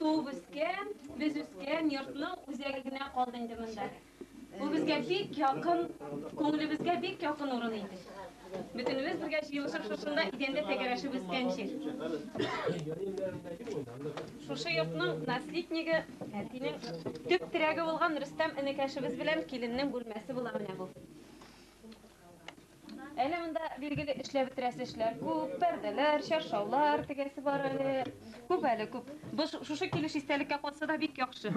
туып үскән, без үскән йортның үзәге генә калды инде монда. Бу безгә бик якын, күңелебезгә бик якын урын иде. Бөтенебез бергә җыелышып шушында идәндә тәгәрәшеп үскән җир. Шушы йортның наследнигы, әтинең төп терәге булган Рөстәм энекәшебез белән киленнең бүлмәсе була менә бу. Әле монда билгеле эшләп бетерәсе эшләр күп, пәрдәләр, чаршаулар тегәсе бар әле. Күп әле, күп. Бу шушы килеш истәлеккә калса да бик яхшы.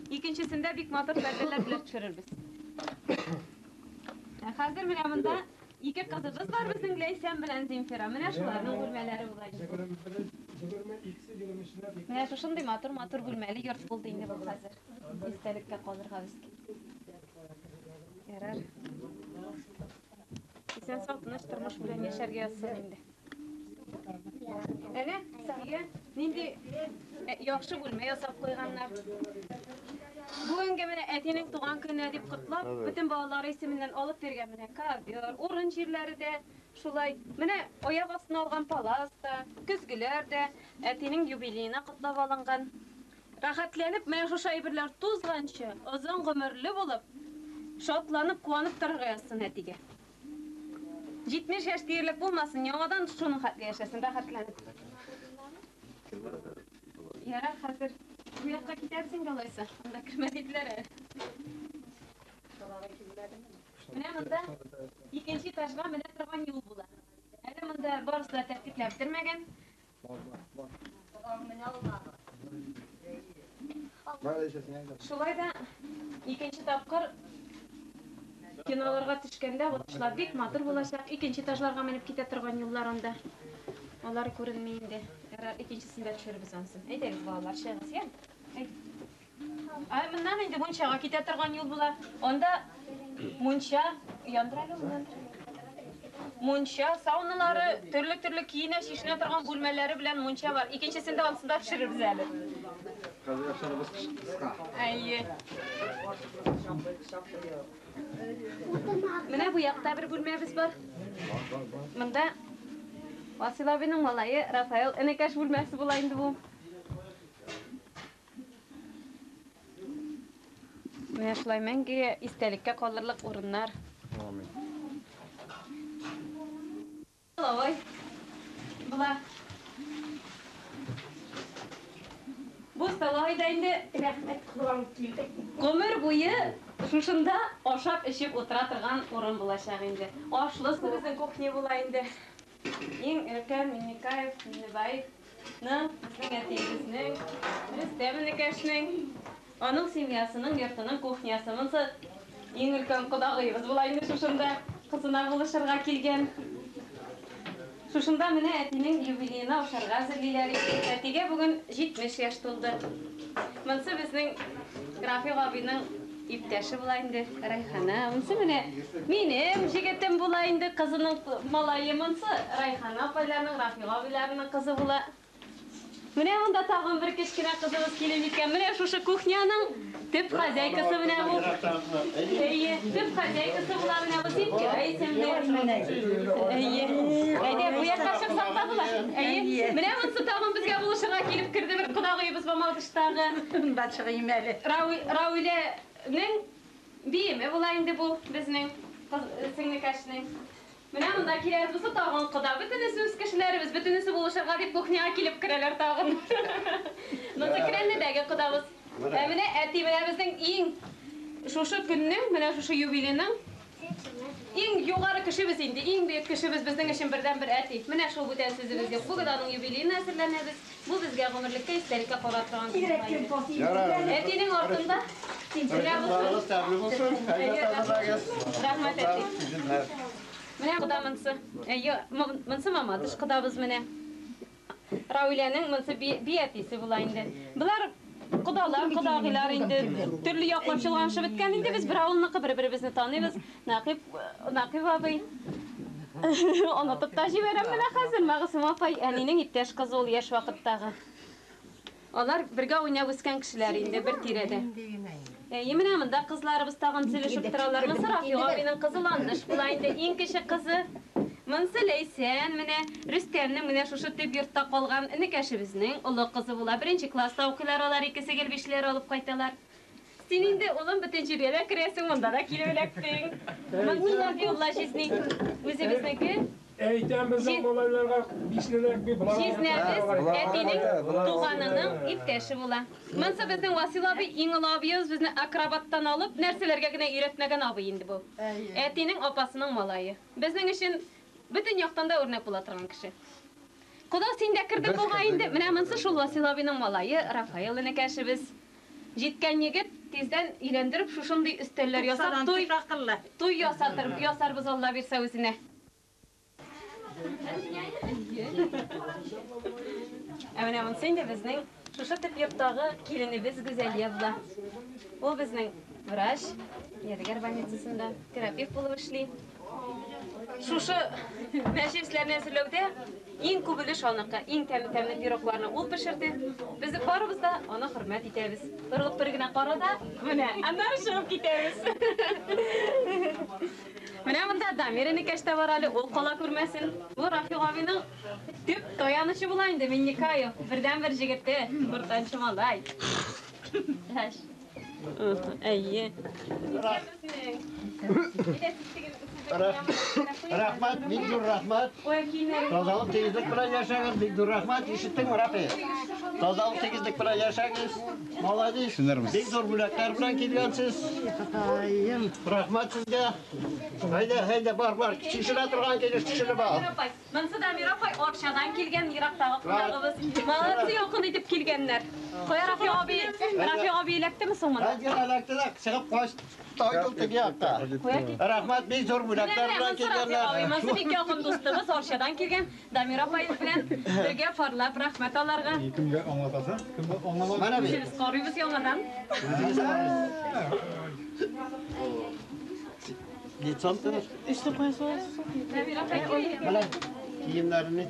Икенчесендә бик матур пәрдәләр белән төшерербез. Ә хәзер менә монда ике кызыбыз бар безнең Ләйсән белән Земфира. Менә шуларның бүлмәләре була инде. Менә шушындый матур-матур бүлмәле йорт булды инде бу хәзер. Истәлеккә калырга безгә. Ярар. Исән сау тыныч тормыш белән яшәргә язсын инде. Әнә, Сәхигә нинди яхшы бүлмә ясап куйганнар. Бүгенге менә әтинең туган көне дип котлап, бөтен балалары исеменнән алып биргән менә ковер, урын җирләре дә шулай. Менә аяк астына алган палас та, көзгеләр дә әтинең юбилеена котлап алынган. Рәхәтләнеп менә шушы әйберләр тузганчы, озын гомерле булып, шатланып, куанып торырга язсын әтигә. 70 яшь диярлек булмасын, яңадан шуның хәтле яшәсен, рәхәтләнеп. Ярар, хәзер бу якка китәбез инде алайса. Анда кермә диделәр әле. Менә монда икенче этажга менә торган юл була. Әле монда барысы да тәртипләп бетермәгән. Шулай да икенче тапкыр киноларга төшкәндә басышлар бик матур булачак. Икенче этажларга менеп китә торган юллар анда. Алар күренми инде. Ярар, икенчесен дә төшерербез ансын. Әйдәгез, балалар, чыгыгыз, я. Әйдә. Ә моннан инде мунчага китә торган юл була. Анда мунча, яндыр әле ул, яндыр. Мунча, сауналары, төрле-төрле киенә, чишенә торган бүлмәләре белән мунча бар. Икенчесендә ансын да төшерербез әле. Хәзер акчаларыбыз кыска. Әйе. Менә бу якта бер бүлмәбез бар. Монда Васил абыйның малае Рафаэл энекәш бүлмәсе була инде бу. Менә шулай мәңгегә истәлеккә калырлык урыннар. Амин. Ой, була. Бу столовый да инде Рәхмәт кылам килде. Гомер буе шушында ашап эчеп утыра торган урын булачак инде. Ашлы безнең кухня була инде. Иң өлкән Миннекаев, Миннебаевның, безнең әтиебезнең, Рөстәм энекәшнең, аның семьясының йортының кухнясы. Монсы иң өлкән кодагыебыз була инде шушында, кызына булышырга килгән. Шушында менә әтинең юбилеена ашарга әзерлиләр иде. Әтигә бүген 70 яшь тулды. Монсы безнең Рафик абыйның иптәше була инде, Райхана. Монсы менә минем җегетем була инде, кызының малае. Монсы Райхана апайларның, Рафик абыйларының кызы була. Менә монда тагын бер кечкенә кызыбыз килеп җиткән. Менә шушы кухняның төп хозяйкасы менә бу. Әйе, төп хозяйкасы була менә бу Земфира исемле. Әйе. Әйдә, бу якка чыксак та була. Әйе. Менә монсы тагын безгә булышырга килеп керде бер кодагыебыз Мамадыштагы. Монда чыгыйм әле. Рауиләнең биеме була инде бу безнең кыз сеңлекәшнең. Менә монда киләбез, бусы тагын кода. Бөтенесе үз кешеләребез, бөтенесе булышырга дип кухняга килеп керәләр тагын. Монсы Керәнледәге кодабыз. Ә менә әти, менә безнең иң шушы көннең, менә шушы юбилейның иң югары кешебез инде, иң бөек кешебез безнең өчен бердәнбер әти. Менә шул бүтән сүзебез юк. Бүген аның юбилеена әзерләнәбез. Бу безгә гомерлеккә истәлеккә кала торган көн Тизрәк була кем инде. пасыйм. Ярар. Әтинең артында менә бусы. Ризыкларыгыз тәмле булсын. Әйбәт әзерләгез. Рәхмәт, әти. Үзеннәр. Менә кода монсы. Әйе, монсы Мамадыш кодабыз менә. Рауиләнең монсы би әтисе була инде. Болар кодалар, кодагыйлар инде. Төрле яклап чолганышып беткән инде без бер авылныкы, бер-беребезне таныйбыз. Нәкыйп, Нәкыйп абый. Онытып та җибәрәм менә хәзер. Мәгъсүм апай әнинең иптәш кызы ул яшь вакыттагы. Алар бергә уйнап үскән кешеләр инде бер тирәдә. Әйе, менә монда кызларыбыз тагын сөйләшеп торалар. Монсы Рафик абыйның кызы Ландыш була инде, иң кече кызы. Монсы Ләйсән, менә Рөстәмнең менә шушы төп йортта калган энекәшебезнең олы кызы була. Беренче класста укыйлар алар, икесе гел бишләр алып кайталар. Син инде, улым, бөтен җиргә дә керәсең, монда да килеп эләктең. Монсы Сафиулла җизни. Үзебезнеке. Әйтәм безнең малайларга бишлерәк бит. Җизнәбез әтинең туганының иптәше була. Монсы безнең Васил абый, иң олы абыебыз, безне акробаттан алып, нәрсәләргә генә өйрәтмәгән абый инде бу. Әтинең апасының малае. Безнең өчен бөтен яктан да үрнәк була торган кеше. Кода, син дә кердең бугай инде. Менә монсы шул Васил абыйның малае, Рафаэл энекәшебез. Җиткән егет, тиздән өйләндереп, шушындый өстәлләр ясап, туй, туй ясатыр, ясарбыз Алла бирсә үзенә. Ә менә монсы инде безнең шушы төп йорттагы киленебез Гүзәлия була. Ул безнең врач, Ядегәр больницасында терапевт булып эшли. Шушы мәҗлесләрне әзерләүдә иң күп өлеш аныкы, иң тәмле-тәмле пирогларны ул пешерде. Без барыбыз да аны хөрмәт итәбез. Борылып бер генә кара да, менә, аннары чыгып китәбез. Менә монда Дамир энекәш тә бар әле, ул кала күрмәсен. Бу Рафик абыйның төп таянычы була инде, Миннекаев, бердәнбер җегете, уртанчы малай. Әш. Әйе. Рәхмәт, бик зур рәхмәт. Тазалык, тигезлек белән яшәгез, бик зур рәхмәт. Ишеттеңме, Рафик? Тазалык, тигезлек белән яшәгез. Молодец. Бик зур бүләкләр белән килгәнсез. Рәхмәт сезгә. Әйдә, әйдә, бар, бар. Чишенә торган килеш төшереп ал. Монсы Дамир апай Арчадан килгән, ерактагы кунагыбыз. Молодцы, якын итеп килгәннәр. Кая Рафик абый? Рафик абый эләктеме соң монда? Хәзер эләкте дә, чыгып кач, тайдыл теге якта. Рәхмәт, бик зур бүләкләр белән килгәннәр. Монсы бик якын дустыбыз, Арчадан килгән Дамир апай белән бергә парлап, рәхмәт аларга. Кемгә аңлатасың? Кемгә аңламады? Менә бит. Үзебез карыйбыз яңадан. Лицом тыныч. Дамир апай килде. Менә киемнәрне.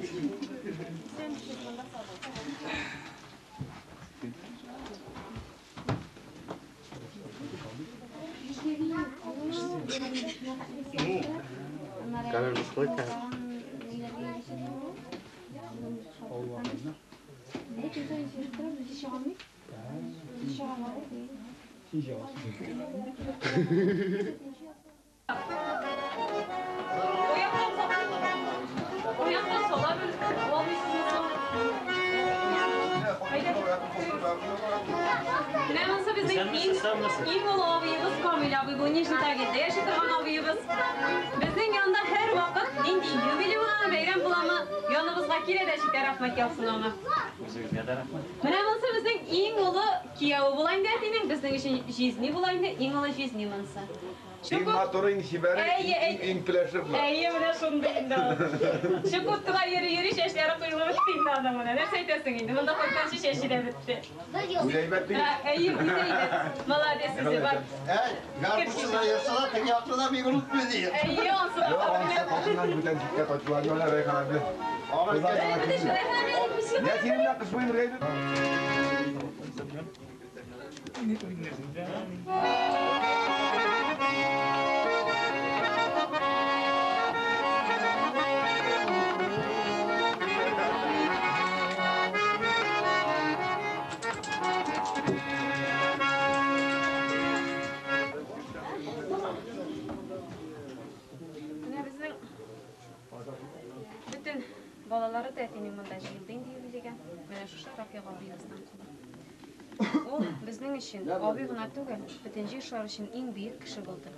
O yaktan sola bir olmuşsunuz sola. Менә монсы безнең иң олы абыебыз Камил абый, бу Нижний Тагилдә яши торган абыебыз. Безнең янда һәр вакыт нинди юбилей буламы, бәйрәм буламы, яныбызга килә дә җитә, рәхмәт яусын аңа. Үзегезгә дә рәхмәт. Менә монсы безнең иң олы кияве була инде әтинең, безнең өчен җизни була инде, иң олы җизни монсы. Иң матуры, иң чибәре, иң пеләше була. Әйе, менә шундый инде ул. Чукотка йөри-йөри чәчләре коелып бетте инде аның менә. Нәрсә әйтәсең инде? Монда кайтканчы чәче дә бетте. Үзе әйбәт бит. Әйе, үзе әйбәт. Молодец үзе бар. Әй, гарпунчы да йөрсә дә, теге якны да бик онытмый ди. Әйе, ансы да Юк, бар. ансы катыннан бүтән читкә кайтулар юк, Рәйхан абый. Я синең белән кыш буе бергә идек. Менә безнең бөтен балалары да әтинең монда җыелды инде юбилейга. Менә шушы Рафик абыебыздан кала. Ул безнең өчен абый гына түгел, бөтен җир шары өчен иң бөек кеше булды.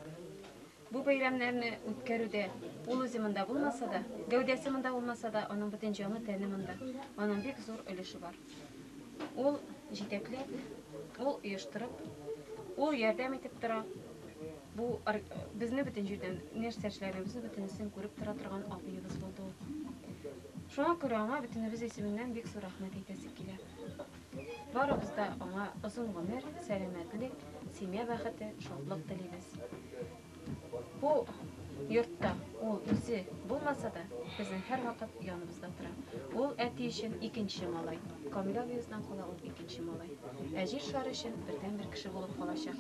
Бу бәйрәмнәрне үткәрүдә ул үзе монда булмаса да, гәүдәсе монда булмаса да, аның бөтен җаны тәне монда. Аның бик зур өлеше бар. Ул җитәкләп, ул оештырып, ул ярдәм итеп тора. Бу безне бөтен җирдән нәрсә эшләгәнебезне бөтенесен күреп тора торган абыебыз булды ул. Шуңа күрә аңа бөтенебез исеменнән бик зур рәхмәт әйтәсе килә. Барыбыз да аңа озын гомер, сәламәтлек, семья бәхете, шатлык телибез. Бу йортта ул үзе булмаса да, безнең һәр вакыт яныбызда тора. Ул әти өчен икенче малай. Камил абыебыздан кала ул икенче малай. Ә җир шары өчен бердәнбер кеше булып калачак.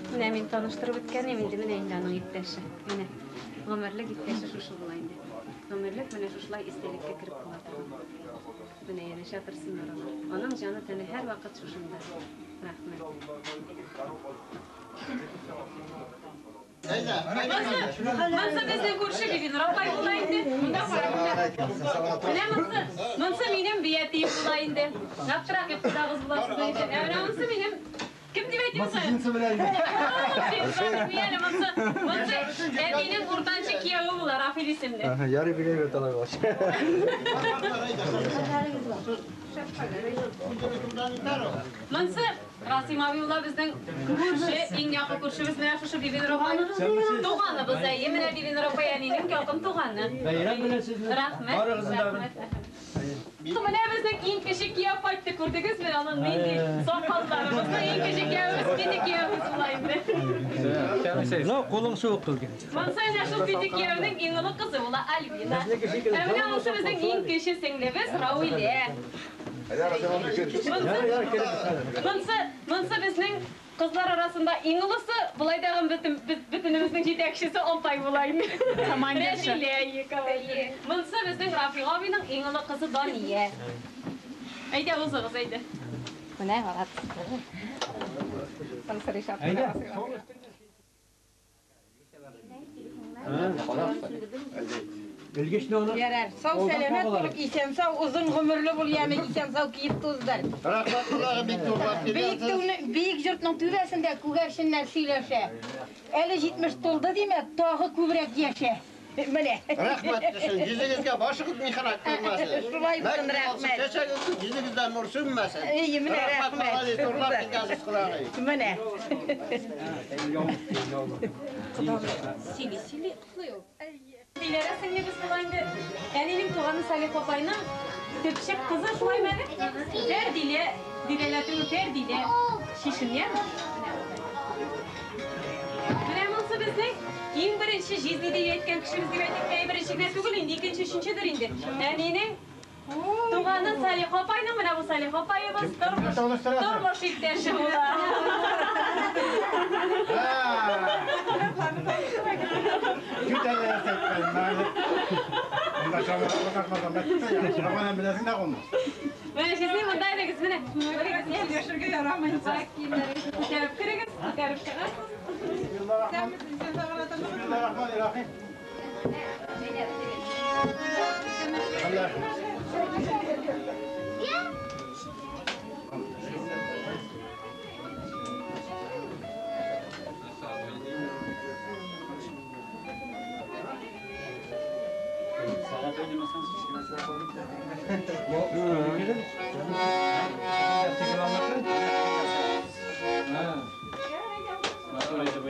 Менә мин таныштырып үткәнем инде, менә инде аның иптәше. Менә гомерлек иптәше шушы була инде. Гомерлек менә шушылай истәлеккә кереп кала торган. Менә янәшә торсыннар алар. Аның җаны тәне һәрвакыт шушында. Рәхмәт. Әйдә, Монсы безнең күрше Бибинур апай була инде. Монда кара, монда. Менә монсы, монсы минем биятием була инде. Габдрахип кодагыз буласыз инде. Ә менә монсы минем кем дип әйтим соң? Җинсе белән. Монсы, монсы әтинең уртанчы кияве була, Рафил исемле. Ярый бигәй талай булач. Монсы Расим абый була безнең күрше, иң якын күршебез менә шушы Бибинур апай. Туганыбыз, әйе, менә Бибинур апай әнинең якын туганы. Бәйрәм белән сезне. Рәхмәт. Барыгызны да. Рәхмәт. Менә безнең иң кече кияү кайтты, күрдегезме? Аның нинди сакаллары. Безнең иң кече киявебез, Фити киявебез була инде. Ну, кулың суык килгән. Монсы әнә шул Фити киявенең иң олы кызы була, Альбина. Ә менә монсы безнең иң кече сеңлебез Рауилә. Монсы, монсы безнең кызлар арасында иң олысы, болай дагы бөтен бөтенебезнең җитәкчесе апай була инде. Рәшилә, командир. Монсы безнең Рафига абыйның иң олы кызы Дания. Әйдә узыгыз, әйдә. Менә алат. Әйдә. Белгечне аны. Ярар. Сау сәламәт булып, исән сау, озын гомерле бул, яме исән сау киеп туздыр. Рәхмәт кодагый, бик зурлап Бөек килгәнсез. түне, бөек йортның түбәсендә күгәрченнәр сөйләшә. Әле 70 тулды димә, тагы күбрәк яшә. Менә. Рәхмәт төшен, йөзегезгә башыгыз михрак күрмәсен. Шулай булсын, рәхмәт. Чәчәгез йөзегездән нур сүнмәсен. Әйе, менә Рәхмәт, рәхмәт. молодец, зурлап килгәнсез, кодагый. Менә. Сили, сили. Диләрә сеңлебез була инде. Әнинең туганы Салих апайның төпчек кызы шулай мәне? Фәрдилә, Диләлә түгел, Фәрдилә. Шишен, яме? Менә монсы безнең иң беренче җизни дип әйткән кешебез дип әйтик, иң беренче генә түгел инде, икенче, өченчедер инде. Әнинең туганы Салих апайның, менә бу Салих апаебыз тормыш, тормыш иптәше була. Менә җизни монда идегез, менә. Яшәргә ярамый. Күтәреп керегез, күтәреп чыгасыз. Бисмиллahirrahmanirrahim.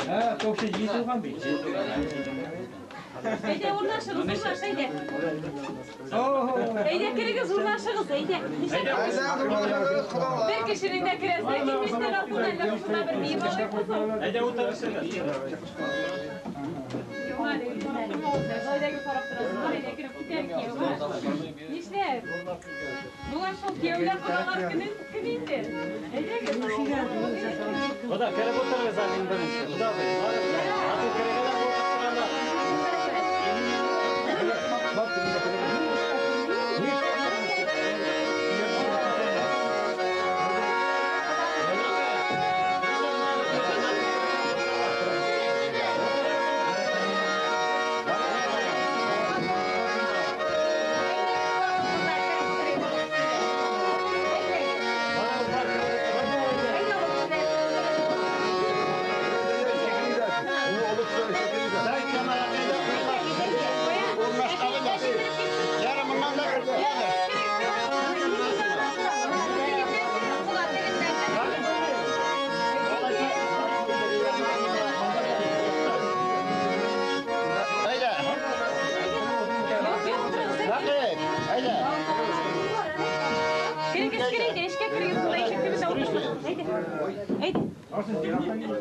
Ha, çok şey yiyip bir. Әйдә, урнашыгыз, урнаш, әйдә. Әйдә, керегез, урнашыгыз, әйдә. Бер кешенең дә керәсе килмеште, гафу, әллә шунда бер биеп алыйк соң. Әйдә утырышыгыз. Әйдә, карап торасың, әйдә кереп китәр кияү. Нишләп? Бүген шул кияүләр кодалар көне көн инде. Әйдәгез. Кода, кереп утырыгыз әле иң беренче. Кода бай. Аты керегәләр булып торганда.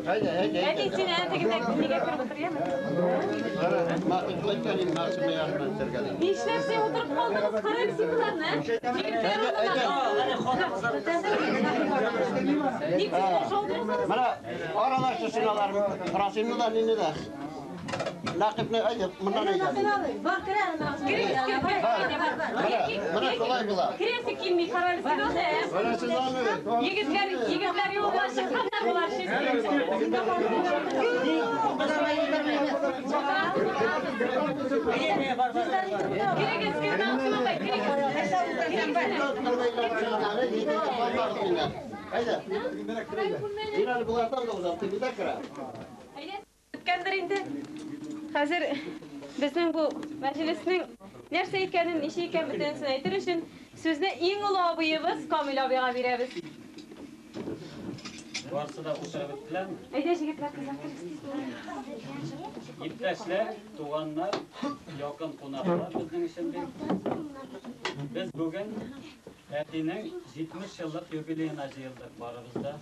Әйдә. Әти, син әнә тегендә нигә кереп утыр, яме? Нишләп син утырып калдыгыз? Карыйм син боларны, ә? Егетләр урынына. Ник сез кушылдыгыз? Менә аралашсын алар. Расимны да, мине дә. Нақипне әйдә, моннан әйдә. Бар, керә, керегез, кер, кер. Менә шулай була. Керәсе килми, карале син аны, ә? Менә сез аны. Егетләр, егетләр юлга чыкканнар болар, Керегез, кер, Мәгъсүм апай, керегез. Әйдә. Мин әле болардан да узам, тегедә керә. Беткәндер инде. Хәзер безнең бу мәҗлеснең нәрсә икәнен, ничек икән бөтенесен әйтер өчен сүзне иң олы абыебыз Камил абыйга бирәбез. Барысы да утырып беттеләрме? Әйдә, җегетләр, кызлар, керегез. Иптәшләр, туганнар, якын кунаклар безнең өчен бик. Без бүген әтинең 70 еллык юбилеена җыелдык барыбыз да.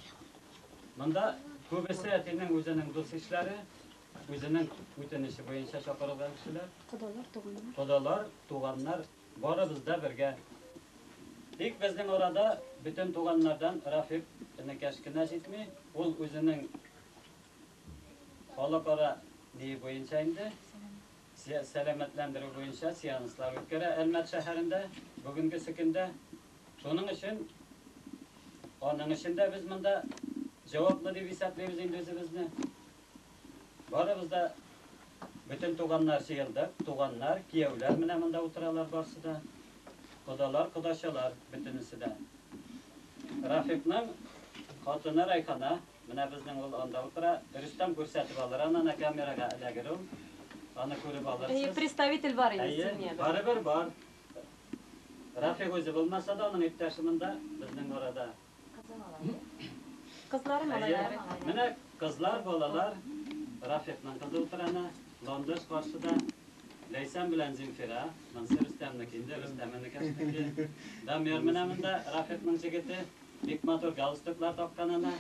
Монда күбесе әтинең үзенең дус ишләре, үзенең үтенече буенча чакырылган кешеләр. Кодалар, туганнар. Кодалар, туганнар, барыбыз да бергә. Тик безнең арада бөтен туганнардан Рафик энекәш кенә җитми. Ул үзенең халыкара ни буенча инде сәламәтләндерү буенча сеанслар үткәрә Әлмәт шәһәрендә бүгенгесе көндә. Шуның өчен аның өчен дә без монда җаваплы дип исәплибез инде үзебезне. Барыбыз да бөтен туганнар җыелдык, туганнар, кияүләр менә монда утыралар барсы да. Кодалар, кодачалар бөтенесе дә. Рафикның хатыны Райхана, менә безнең ул анда утыра. Рөстәм күрсәтеп алыр, аны камерага эләгер ул. Аны күреп алырсыз. Представитель бар инде Әйе, семьяда. барыбер бар. Рафик үзе булмаса да, аның иптәше монда безнең арада. Кызлары, малайлары. Менә кызлар, балалар. Рафикның кызы утыра әнә, Ландыш каршыда. Ләйсән белән Зимфира, монысы Рөстәмнеке инде, Рөстәм энекәшнеке. Дамир менә монда, Рафикның җегете, бик матур галстуклар таккан әнә.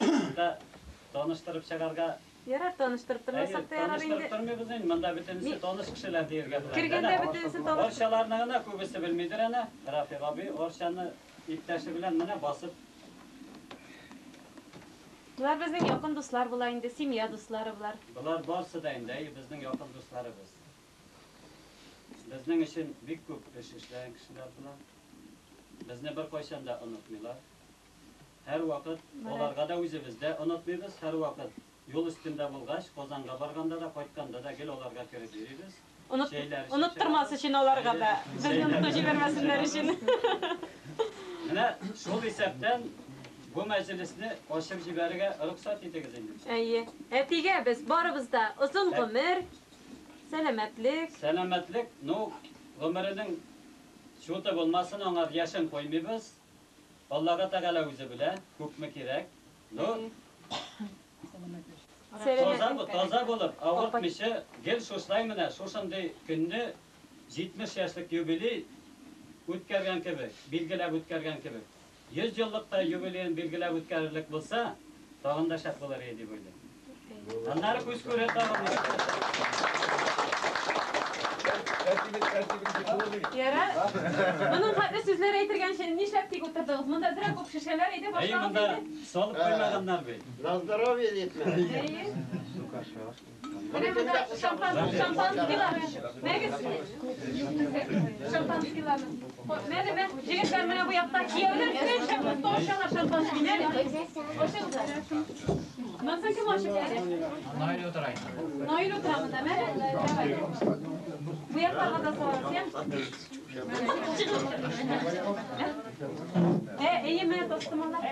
Монда таныштырып чыгарга. Ярар, таныштырып тормасак та ярар инде. Таныштырып тормыйбыз инде, монда бөтенесе таныш кешеләр дияргә була. Кергәндә бөтенесе таныш. Орчаларны гына күбесе белмидер әнә. Рафик абый орчаны иптәше белән менә басып. Булар безнең якын дуслар була инде, семья дуслары булар. Булар барсы да инде, әй, безнең якын дусларыбыз. Безнең өчен бик күп эш эшләгән кешеләр була. Безне бер кайчан да онытмыйлар. Һәр вакыт аларга да үзебез дә онытмыйбыз, һәр вакыт юл өстендә булгач, Казанга барганда да, кайтканда да гел аларга кереп йөрибез. Оныттырмас өчен аларга да, безне онытып җибәрмәсеннәр өчен. Менә шул исәптән бу мәҗлесне ачып җибәрергә рөхсәт итегез инде. Әйе. Әтигә без барыбыз да озын гомер, сәламәтлек. Сәламәтлек, ну, гомеренең чуты булмасын, аңа яшен куймыйбыз. Аллага Тәгалә үзе белә, күпме кирәк. Ну, таза булып, авыртмыйча, гел шушылай менә, шушындый көнне 70 яшьлек юбилей үткәргән кебек, билгеләп үткәргән кебек. 100 еллык та юбилеен билгеләп үткәрерлек булса, тагын да шәп булыр иде дип уйлыйм. Аннары күз күрә тагын. Ярар. Моның хәтле сүзләр әйтергәнче нишләп тик утырдыгыз? Монда зря күп шешәләр иде, Әйе, башлагыз монда инде. салып куймаганнар бит. На здоровье дип. Әйе. Менә монда шампанскийлар. Мәгез. Шампанскийларны. Мәне, мә, җегетләр менә бу якта кияүләр белән шампанский, шампанский. Мәне. Ошыгыз. Монысы кем ачып бирә? Наил утыра. Наил утыра монда, мәне. Давай. Бу якларга да салабыз, я? Әйе, менә тастымалар.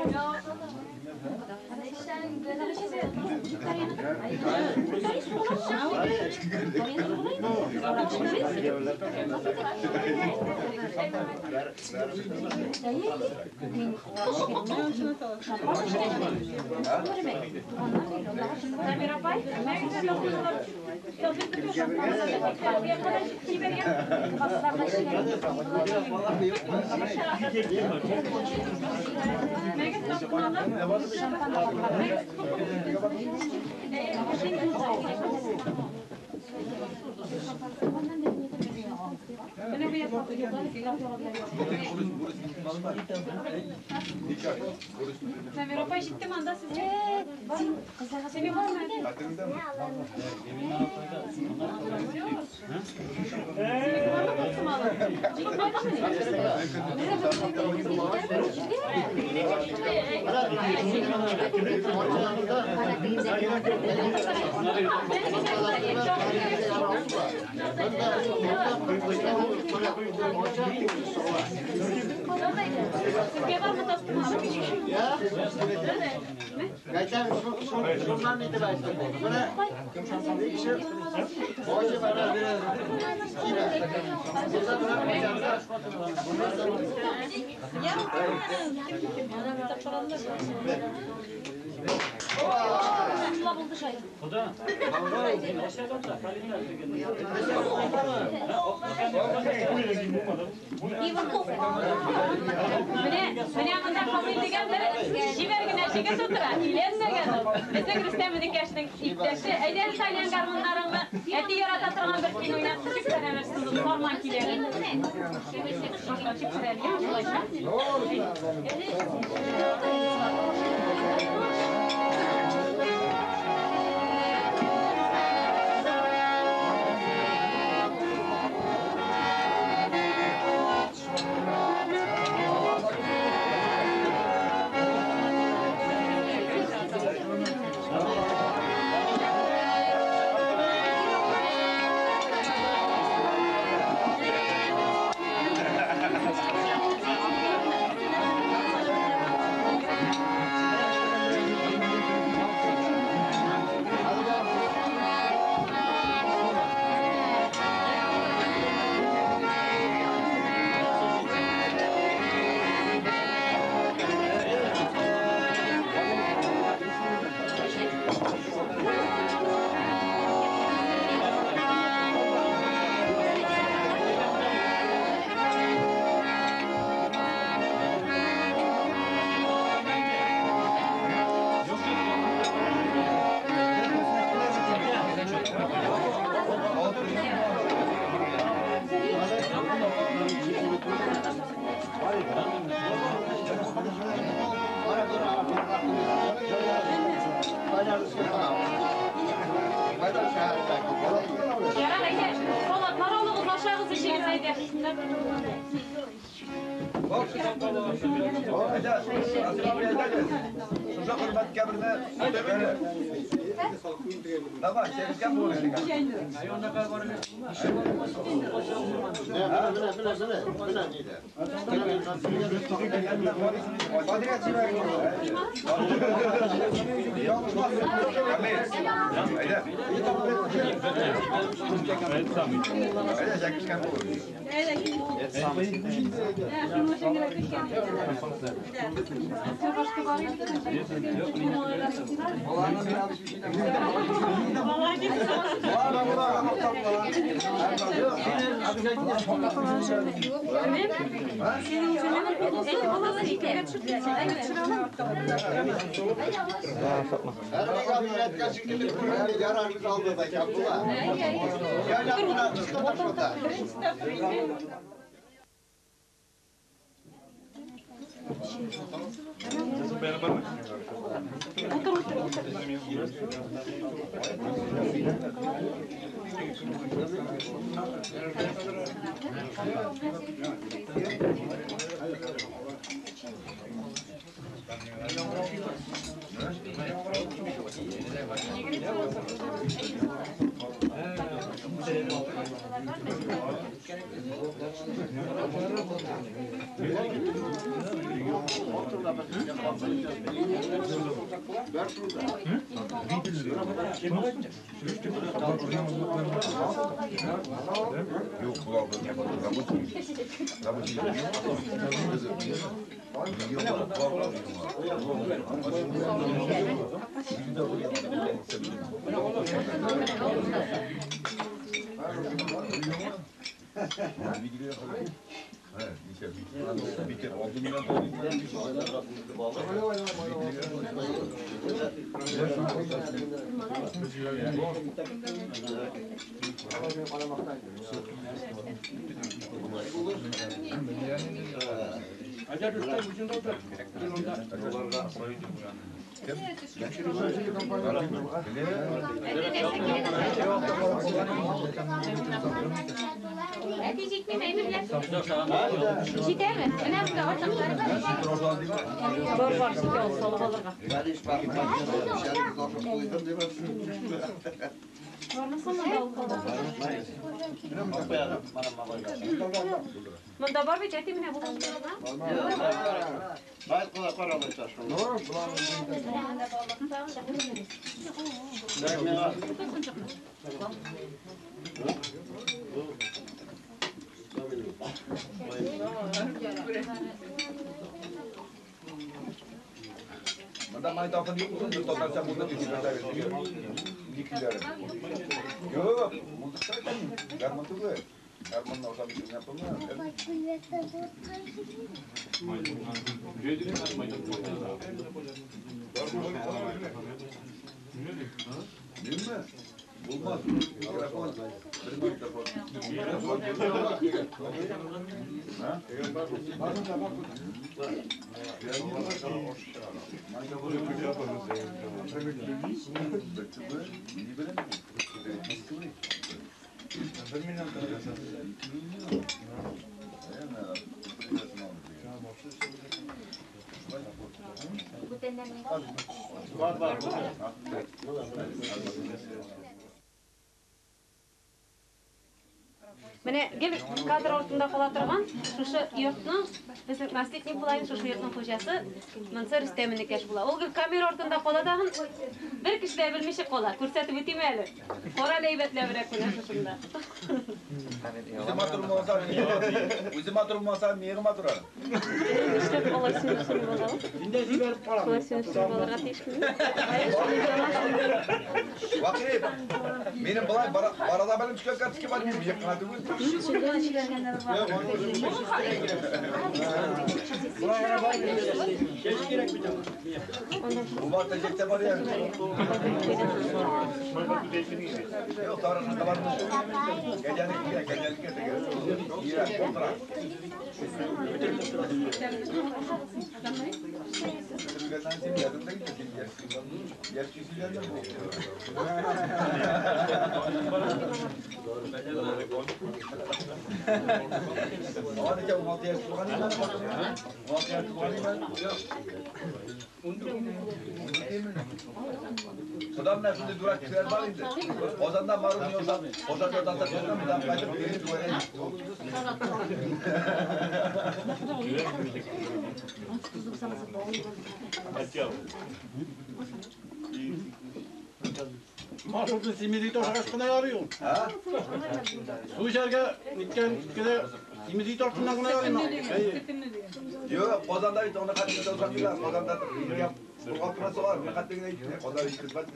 Әти җитмиме әйберләр? Җитәме? Менә монда артыклары бар. Бар, бар, җитә ул салып алырга. Бармы соң монда ул? Монда бар бит, әти, менә бу. Бар, кара, алайса. Монда магнитофон юк, татарча музыка җибәрә. Юк, музыка гармун түгел. Гармунны ашап бетергән булма. Bilme. Bulmaz. Mikrofon. Bir mikrofon. Ha? Менә гел кадр артында кала торган шушы йортның безнең наследник булайын, шушы йортның хуҗасы Мансур Рөстәминекәш була. Ул гел камера артында кала дагын бер кеше дә белмичә кала. Күрсәтеп үтим әле. Кара әйбәтләбрәк менә шушында. Үзе матур булмаса, үзе матур булмаса, мире матур. Нишләп алай сөйләшеп була? Инде җибәреп карам. Шулай сөйләшеп булырга тиешме? Вакыт. Минем болай барада белем төшкән карточка бар, мин якына түгел. Бу вакытта җитә бар я. Юк, тарихта бар. Гәҗәлек, гәҗәлек теге. Ира, контра. Худам шундый дурак кешеләр бар инде. Казанда мороженое ясап, Казанда татар мондан кайтып килеп Маршрутны симезик ташыгач кына ярый ул. Су эчәргә ниткән кенә симезик тартыннан гына ярый. Юк, Казанда бит аны хәтта узатмыйлар. Казанда кургап торасылар, мин хәтта генә әйтте. Казанда бит кызбат.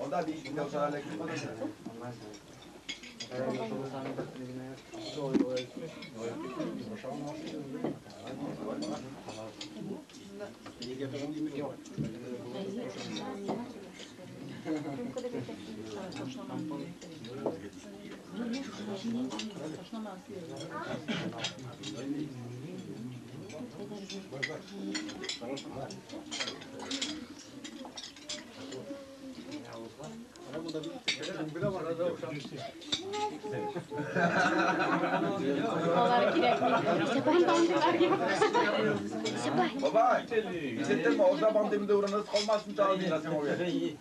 Анда бит инде уза ләкин Казанда. Алар кирәкми. Бабай, ишеттеңме? Ошо бандымды урыныбыз калмасын тагын мин Насимович.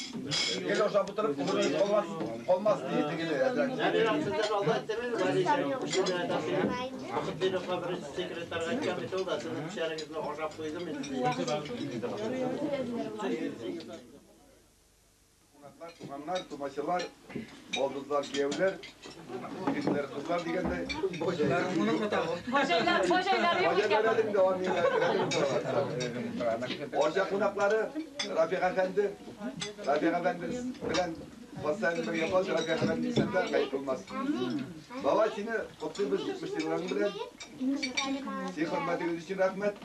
Гел ашап утырып, күңелегез калмас, калмас ди тегеле әзрәк. Мин сездән алда әйттем инде, Мөхетдиновка беренче секретарьга әйткән бит ул да, сезнең пешәрегезне ашап куйдым инде. Кунаклар, туганнар, тумачалар, балдызлар, кияүләр, егетләр, кызлар дигәндәй. Бажайлар, бажайлар юк икән. Арча кунаклары Рафик әфәнде, Рафик әфәнде белән постоянно бергә калыш, Рафик әфәнде дисәм дә гаеп булмас. Бабай, сине котлыйбыз 70 елларың белән. Син хөрмәтегез өчен рәхмәт.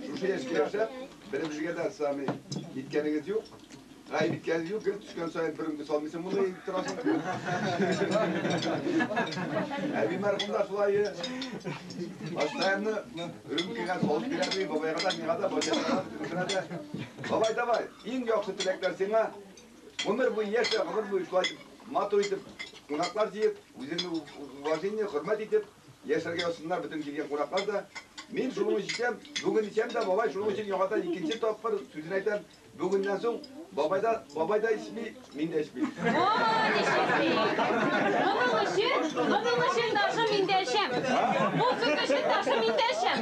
Шушы яшькә яшәп, беребезгә дә сами ниткәнегез юк. Гаеп иткәнегез юк, гел төшкән саен бер үңге салмыйсың, моны әйтеп торасың. Әби мәрхүм да шулай. Постоянно рюмкага салып бирә ди, бабайга да, миңа да, бабайга да, бөтенесенә дә. Бабай, давай, иң яхшы теләкләр сиңа. Гомер буе яшә, гомер буе шулай итеп, матур итеп, кунаклар җыеп, үзеңне уважение, хөрмәт итеп, яшәргә язсыннар бөтен килгән кунаклар да. Мин шуның өчен эчәм, бүген эчәм дә, бабай шуның өчен яңадан икенче тапкыр сүзен әйтәм. Бүгеннән соң бабай да, бабай да эчми, мин дә эчмим. О, ничек! Моның өчен даже мин дә эчәм. Бу сүз өчен даже мин дә эчәм.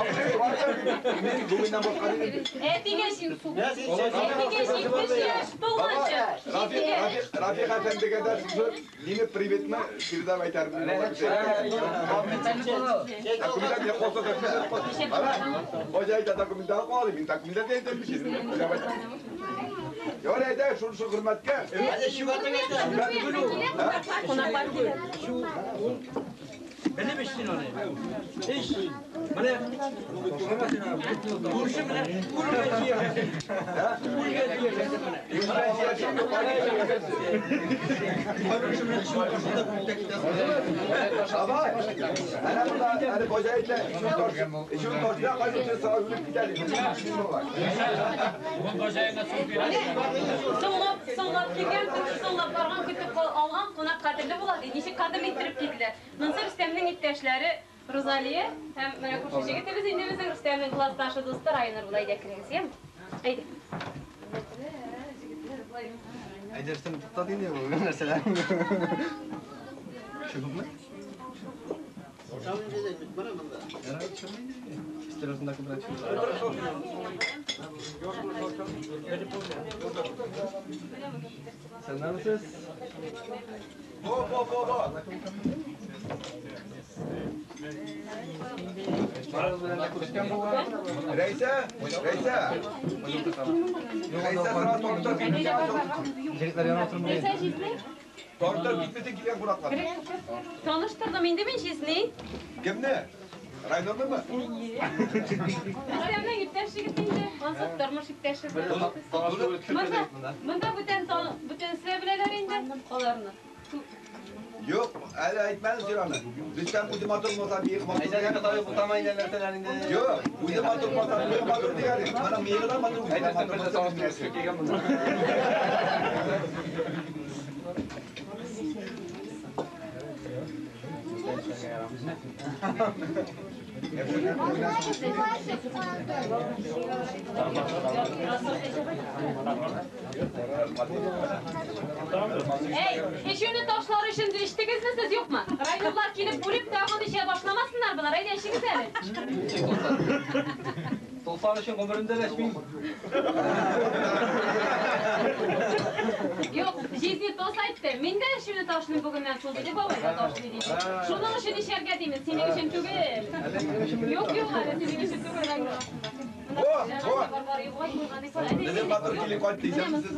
Мин бүгеннән башка димим. Әтигә әтигә 70 яшь тулганчы. Рафик, Рафик, Рафик әфәндегә дә шушы мине приветны передав әйтәрмен. Документлар не калса документлар калсын. Ана, Хоҗа әйтә документлар калды, мин документлар әйтәм бит. Ярый әйдә, шушы хөрмәткә. Кунаклар килә. Белеп эчсен аны. Эч. Менә күрше менә үлгәнче яшәсен. Үлгәнче яшәсен менә. Бабай, әнә монда, әле Хоҗа әйтә, ишүн ташына кайсы сразу үлеп китә ди. Бүген бажаеңа су бирә. Соңлап, соңлап килгән, соңлап барган, көтеп алган кунак кадерле була ди. Ничек кадерле иттереп килделәр. Монысы Рөстәмнең иптәшләре Розалия һәм менә күрше җегетебез инде безнең Рөстәмнең классташы дусты Райнур була. Әйдә керегез, яме? Әйдә. Әйдәрсен туктат инде бу нәрсәләр. Чыгыпмы? Ярар, чыгмый инде. Өстәл артында күбрәк чыгып. Сәламсез. Бо, бо, бо, бо. Барыгыз белән дә күрешкән булган. Рәйсә, Рәйсә. Рәйсә сразу тортыр китмесе. Җегетләр янына утырмый. Рәйсә җизни? Тортыр китмесе килгән кунаклар. Таныштырдым инде мин җизни. Кемне? Райнурнымы? Рөстәмнең иптәш егете инде. Ансы тормыш иптәше. Монда, монда бүтән бүтәнсе беләләр инде аларны. Юк, әле әйтмәдем син аны. Рөстәм үзе матур булса, миеге матур Әйдә, дигән. катабы бутама инде нәрсәләр инде. Юк, үзе матур булса, миеге матур дигән. Моның миеге дә матур, үзе дә Әйдә, матур бер булса, таныштырып нәрсә. килгән монда. Эй, эчүне ташлар өчен эчтегезме сез, юкмы? Райнурлар килеп бүлеп тагын эчә башламасыннар болар. Әйдә эчегез әле. Тулсан өчен гомеремдә дә эчмим. Юк, җизни тос әйтте. Мин дә эчүне ташлыйм бүгеннән соң диде, бабай да ташлый диде. Шуның өчен эчәргә димен, синең өчен түгел. Юк, юк, әле синең өчен түгел, Райнур. О, о. Безнең матур килеп кайтты, исәнмесез.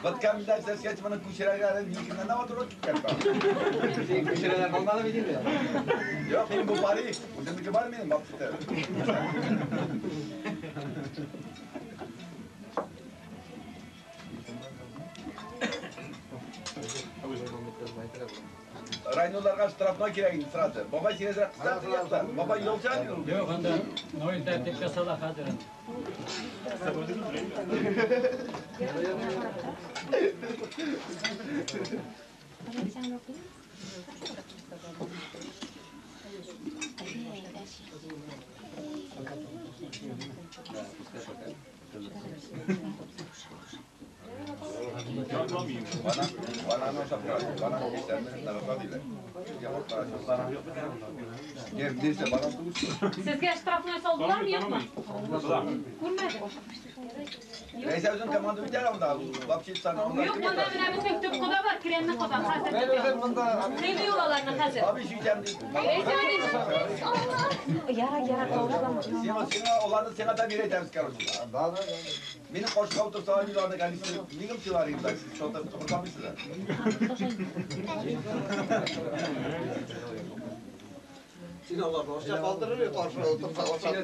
Быткан нәрсәсгә моны күчерергә әле минекеннән дә матуррак киткән. Син күчерәләр калмады бит инде. Юк, минем бу парик. Үземнеке бар минем, бакты. Райнурларга штрафной кирәк инде сразу. Бабай сине әзрәк кысар якта. Бабай юлчы әле ул. Юк, анда Ноил тәртипкә сала хәзер. Сезгә штрафной салдылармы, юкмы? Күрмәдем. Neyse bizim komanda biter onda. Вообще sana onda. Юк, монда менә безнең төп кода бар, Кремне кода хәзер. Сыйлый аларны хәзер. Abi şişem değil. Яра, яра, тавышлама. Сиңа оларны сиңа да бирәтәбез, короче. Минем кошка утырса, мин аны комиссия, минем чыгарыйм да, сез что-то куркамыйсыз. Син аларны ашап калдырыр, каршы утырса, ашап.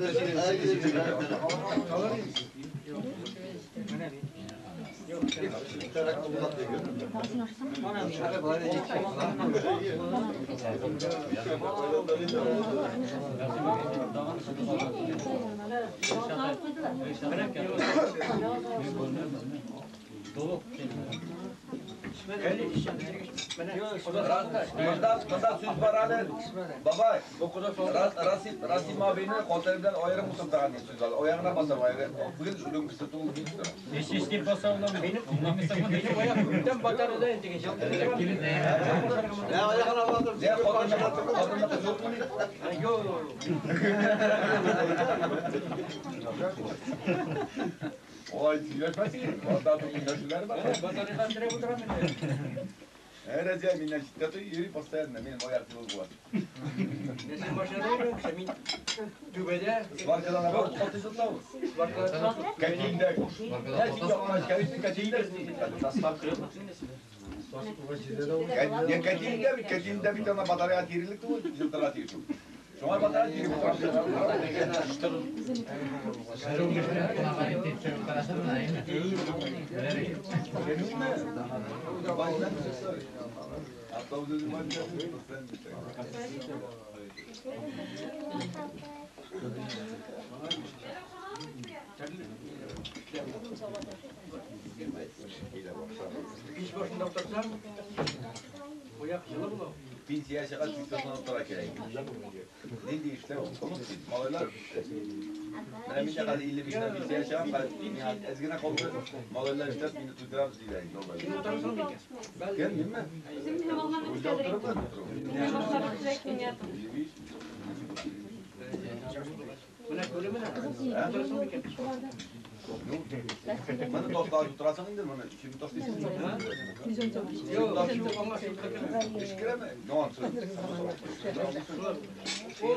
Mında söz var hali. Baba, Rasim abinin kolları bilen ayırım oturtağın söz var. Ayağına basar ayırım. Bugün rünküsü tuğul bir tutar. İş iş deyip basa olamıyor. Benim ayak bütün bataryada indik. Ne ayağına basar? Ne kollarına basar yok mu? Yok. Olay söyleşmesin. Hatta tüm var. Bataryadan direkt oturamıyorum. Her şey minna şiddeti yeri postayanla benim ayak yolu var. Nesin başına ne min tübede. Svarkadan var. Otuzunda var. Kaçında. Ne şey yapmaz? Kaçında. Ya kaçında bir tane batarya tirilik tu, jıltıra tirilik. Şuna batarya tirilik. İş başında otursam, oyak yılı bulam. Пенсия чыга 80 тора кирәк. Нинди эшләр малайлар. Менә мин дә хәзер 55-тә пенсия чыгам, хәзер әз генә калды. Малайлар эшләп мине туйдырабыз диләр инде. Кем, минме? Менә күремен. Утырасың микән? Моны ташлап утырасың инде, моны ишекне ташлыйсың. Юк, эш керәме? Нонсыз. Ул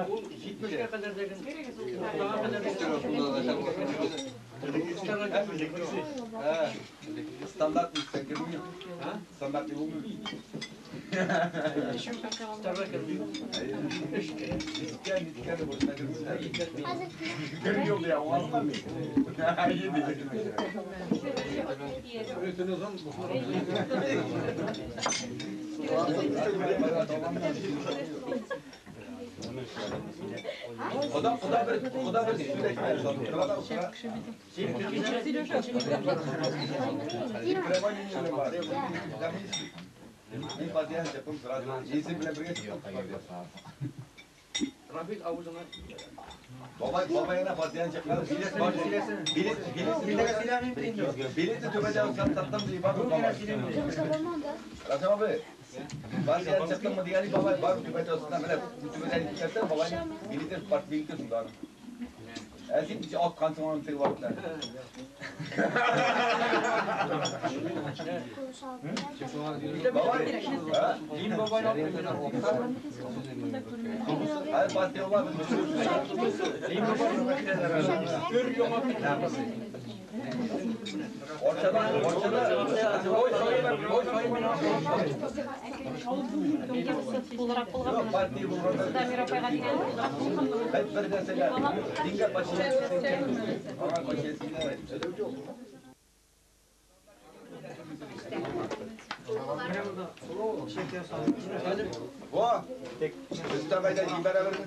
ул 70-кә кадәр дәген. Стандарт керми. Стандарт булмый. Rafik avuzuna. Baba yana fatihan çaklar. Bileti tübede sattım diye bak baba. Rasim abi. Fatihan çaktım mı diye baba bak tübede olsun. Böyle tübede çıkarsa baba bileti part bileti sundan. Ersin hiç alt kantonun tek vakitler. Baba, hayır partiye var mı? Во! Рөстәм әйдә җибәрә берне.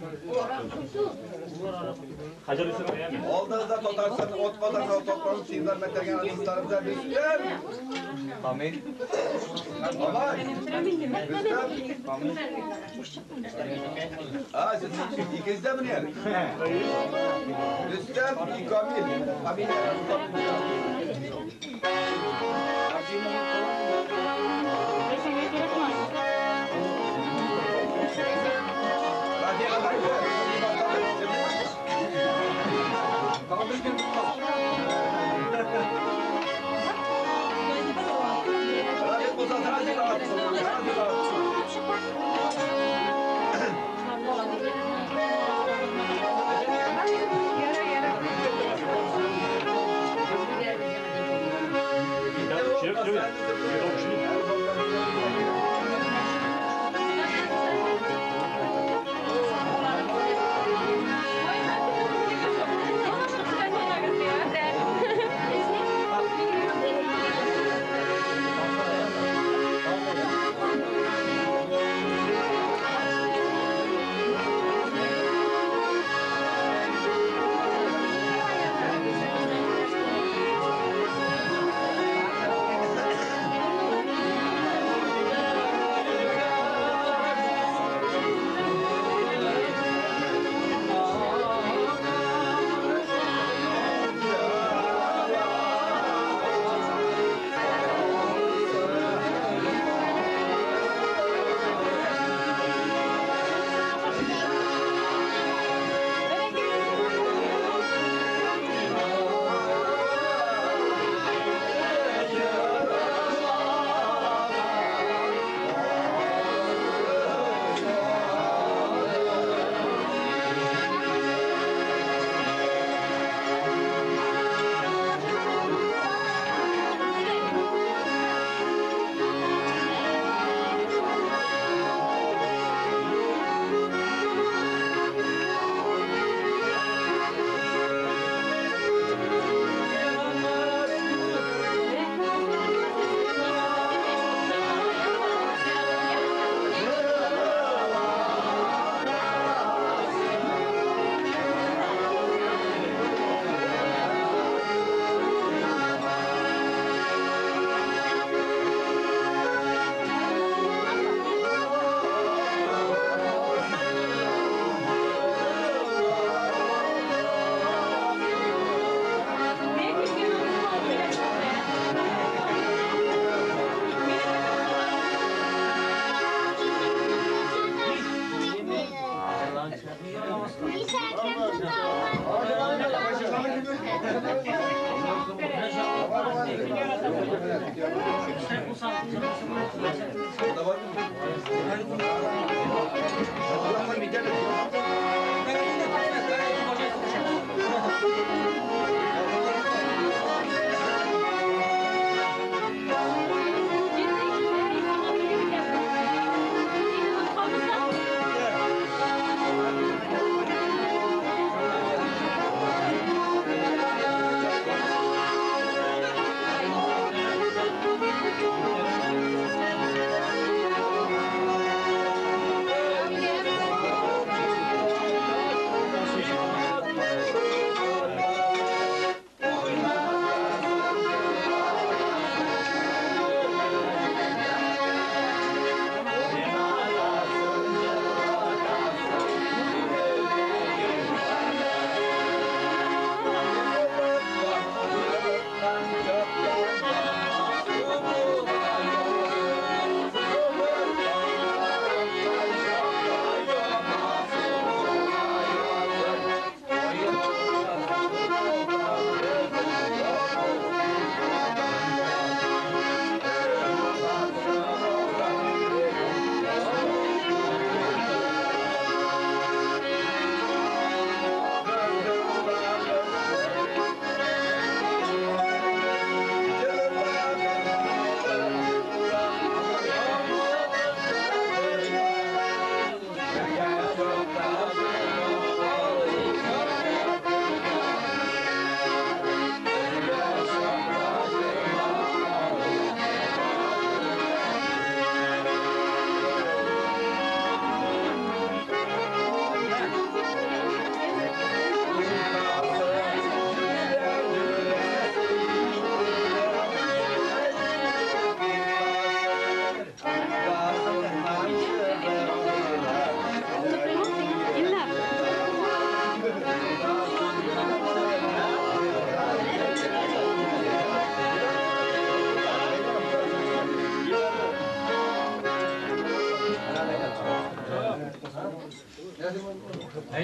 Алдыгызда Татарстанның от казанган токланып сыйымнар мәктәгән артистларыбызга Рөстәм! Камил. Бабай! Рөстәм! А, сез икегез дә мени әле? Рөстәм и Камил. Камил.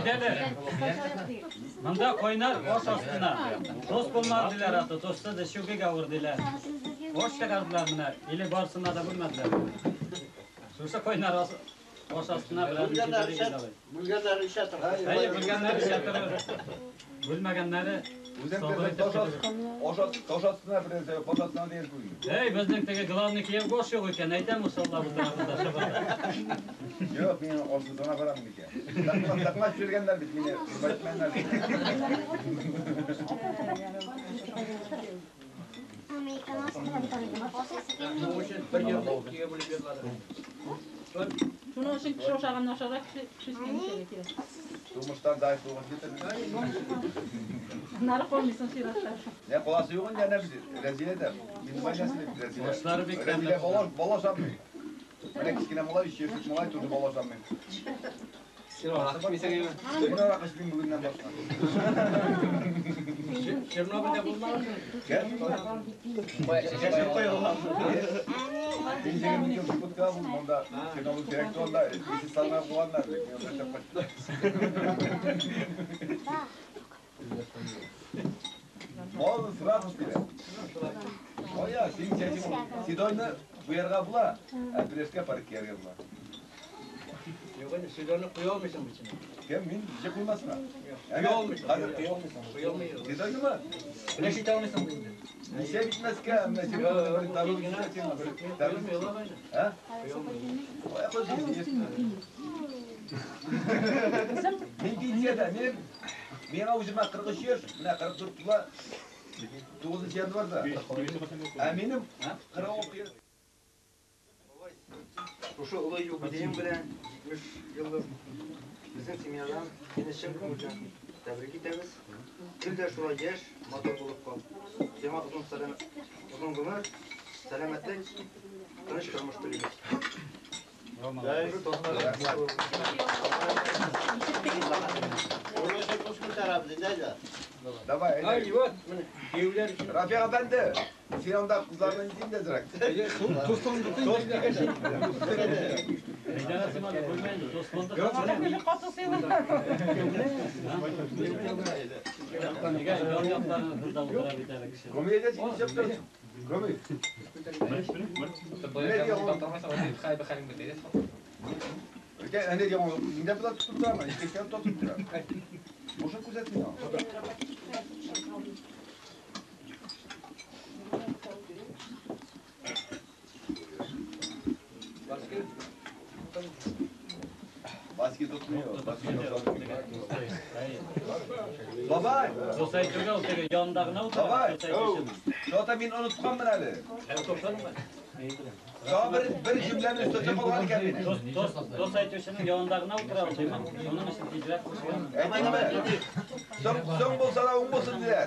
Әйдәле. Монда кайнар аш астына. Тост булмады диләр аты, тостсыз эчү бик авыр диләр. Аш чыгардылар менә, или барысына да бүлмәделәр. Шушы кайнар аш астына бераз Бүлгәннәр эчә, бүлгәннәр эчә торыр. Әйе, бүлгәннәр эчә торыр. Бүлмәгәннәре Үзең сабыр итеп көтеп. Таш астына бер нәрсә юк, баш астына дигән күренми. Эй, безнең теге главный кияү гош юк икән, әйтәм усаллап утыра монда чабата. Юк, мин ашсызына барам икән. Такма төшергәннәр бит мине, хөрмәт Бер елда икегә бүлеп язлады. Шуның өчен кеше ашаганны ашарга, кеше эчкәнне эчәргә кирәк. Тумыштан заиф булган китер. Аннары калмыйсың чиратта. Не каласы юк инде әнә бит. Рәзилә дә. Мин байласы бит Рәзилә. Башлары бик Рәзилә бала бала ашамый. Менә кечкенә малай, 3 яшьлек малай тоже бала ашамый. Син аракы эчмисең әйме? Мин аракы эчмим бүгеннән башка. Чернобыльдә булмаган. Кем? Чәчәк куелган. Мин 20 ел утка бул монда. Чернобыль кирәк туганда, исе салмай куганнар. Мин анда эшләп кайттым. Мал сразу килә. Оя, син чәчең Седойны буярга була, ә пелешкә парик кияргә була. Юк инде, Седойны куя алмыйсың бит син. Кем мин? Ничек куймасына? Куя алмыйсың. Хәзер Куя алмыйсың. Куя алмыйсың. Седойнымы? Пелеш итә алмыйсың инде. Ничә битмәскә, менә син бер дару битмәсең, бер дару. Ә? Оя, кыз, Мин пенсиядә, минем миңа үземә 43 яшь, менә 44 тула 9 январда. Ә минем 46 яшь. Шушы олы юбилеем белән 70 еллык безнең семьядан сине чын күңелдән тәбрик итәбез. Гел дә шулай яшь, матур булып кал. Сиңа озын сәламәт, озын гомер, сәламәтлек, тыныч тормыш телибез. Давай, Ай, вот, менә кияүләр өчен. Рафик әфәнде, син анда кызларны нитим дә зрак. Әйдә, Симон, бүлмә инде, тост булды. Нигә ян якларыңызда утыра бит әле кеше. Комедия чыгып торсын. Коми. Өлкә, әнә дигән, инде була тотып торамы? Икенче тотып тора. Бушын күзәтми. Баски тотмый. Баски тотмый. Бабай! Тост әйтүгә ул теге янында гына утыра. Бабай! Тост әйтүченең. Шота мин онытканмын әле. Тагы бер җөмләне өстәтеп калган икән мине. Тост әйтүченең янында гына утыра ул, димәк. Шуның өчен тизрәк кушкан. Әйтәме? Соң булса да уң булсын диләр.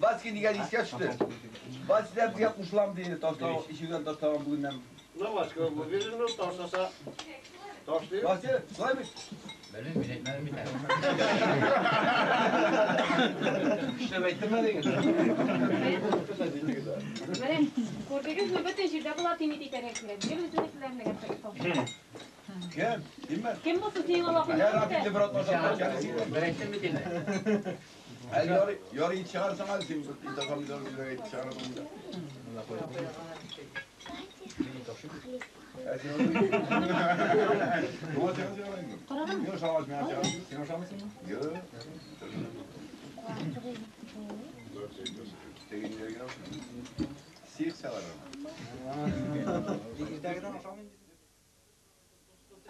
Баски дигән искә төште. Баскиләр безгә кушылам диде, ташлау, ишегеннән ташлаган бүгеннән. Ну, Васька, уверен, ташласа. Ташлый. Баски, шулай бит? Белмим, мин әйтмәдем бит әле. Эшләп әйттермәдең. Менә күрдегезме, бөтен җирдә була тимит итәргә кирәк. Гел үзенекеләрне генә тотып. Кем? Кимме? Кем булсын синең алакың? Я Рафикны бер атна Бер әйттем бит инде. Әле ярый, ярый чыгарсаң әле син ит ашамыйсың, үзең әйтеп чыгарасың. Ә син Юк, син чыгарасың. Юк, шамас, мин чыгарам. Син ашамыйсыңмы? Юк. Тегеннәргә Сих чыгарам. Иртәгедән ашамыйм.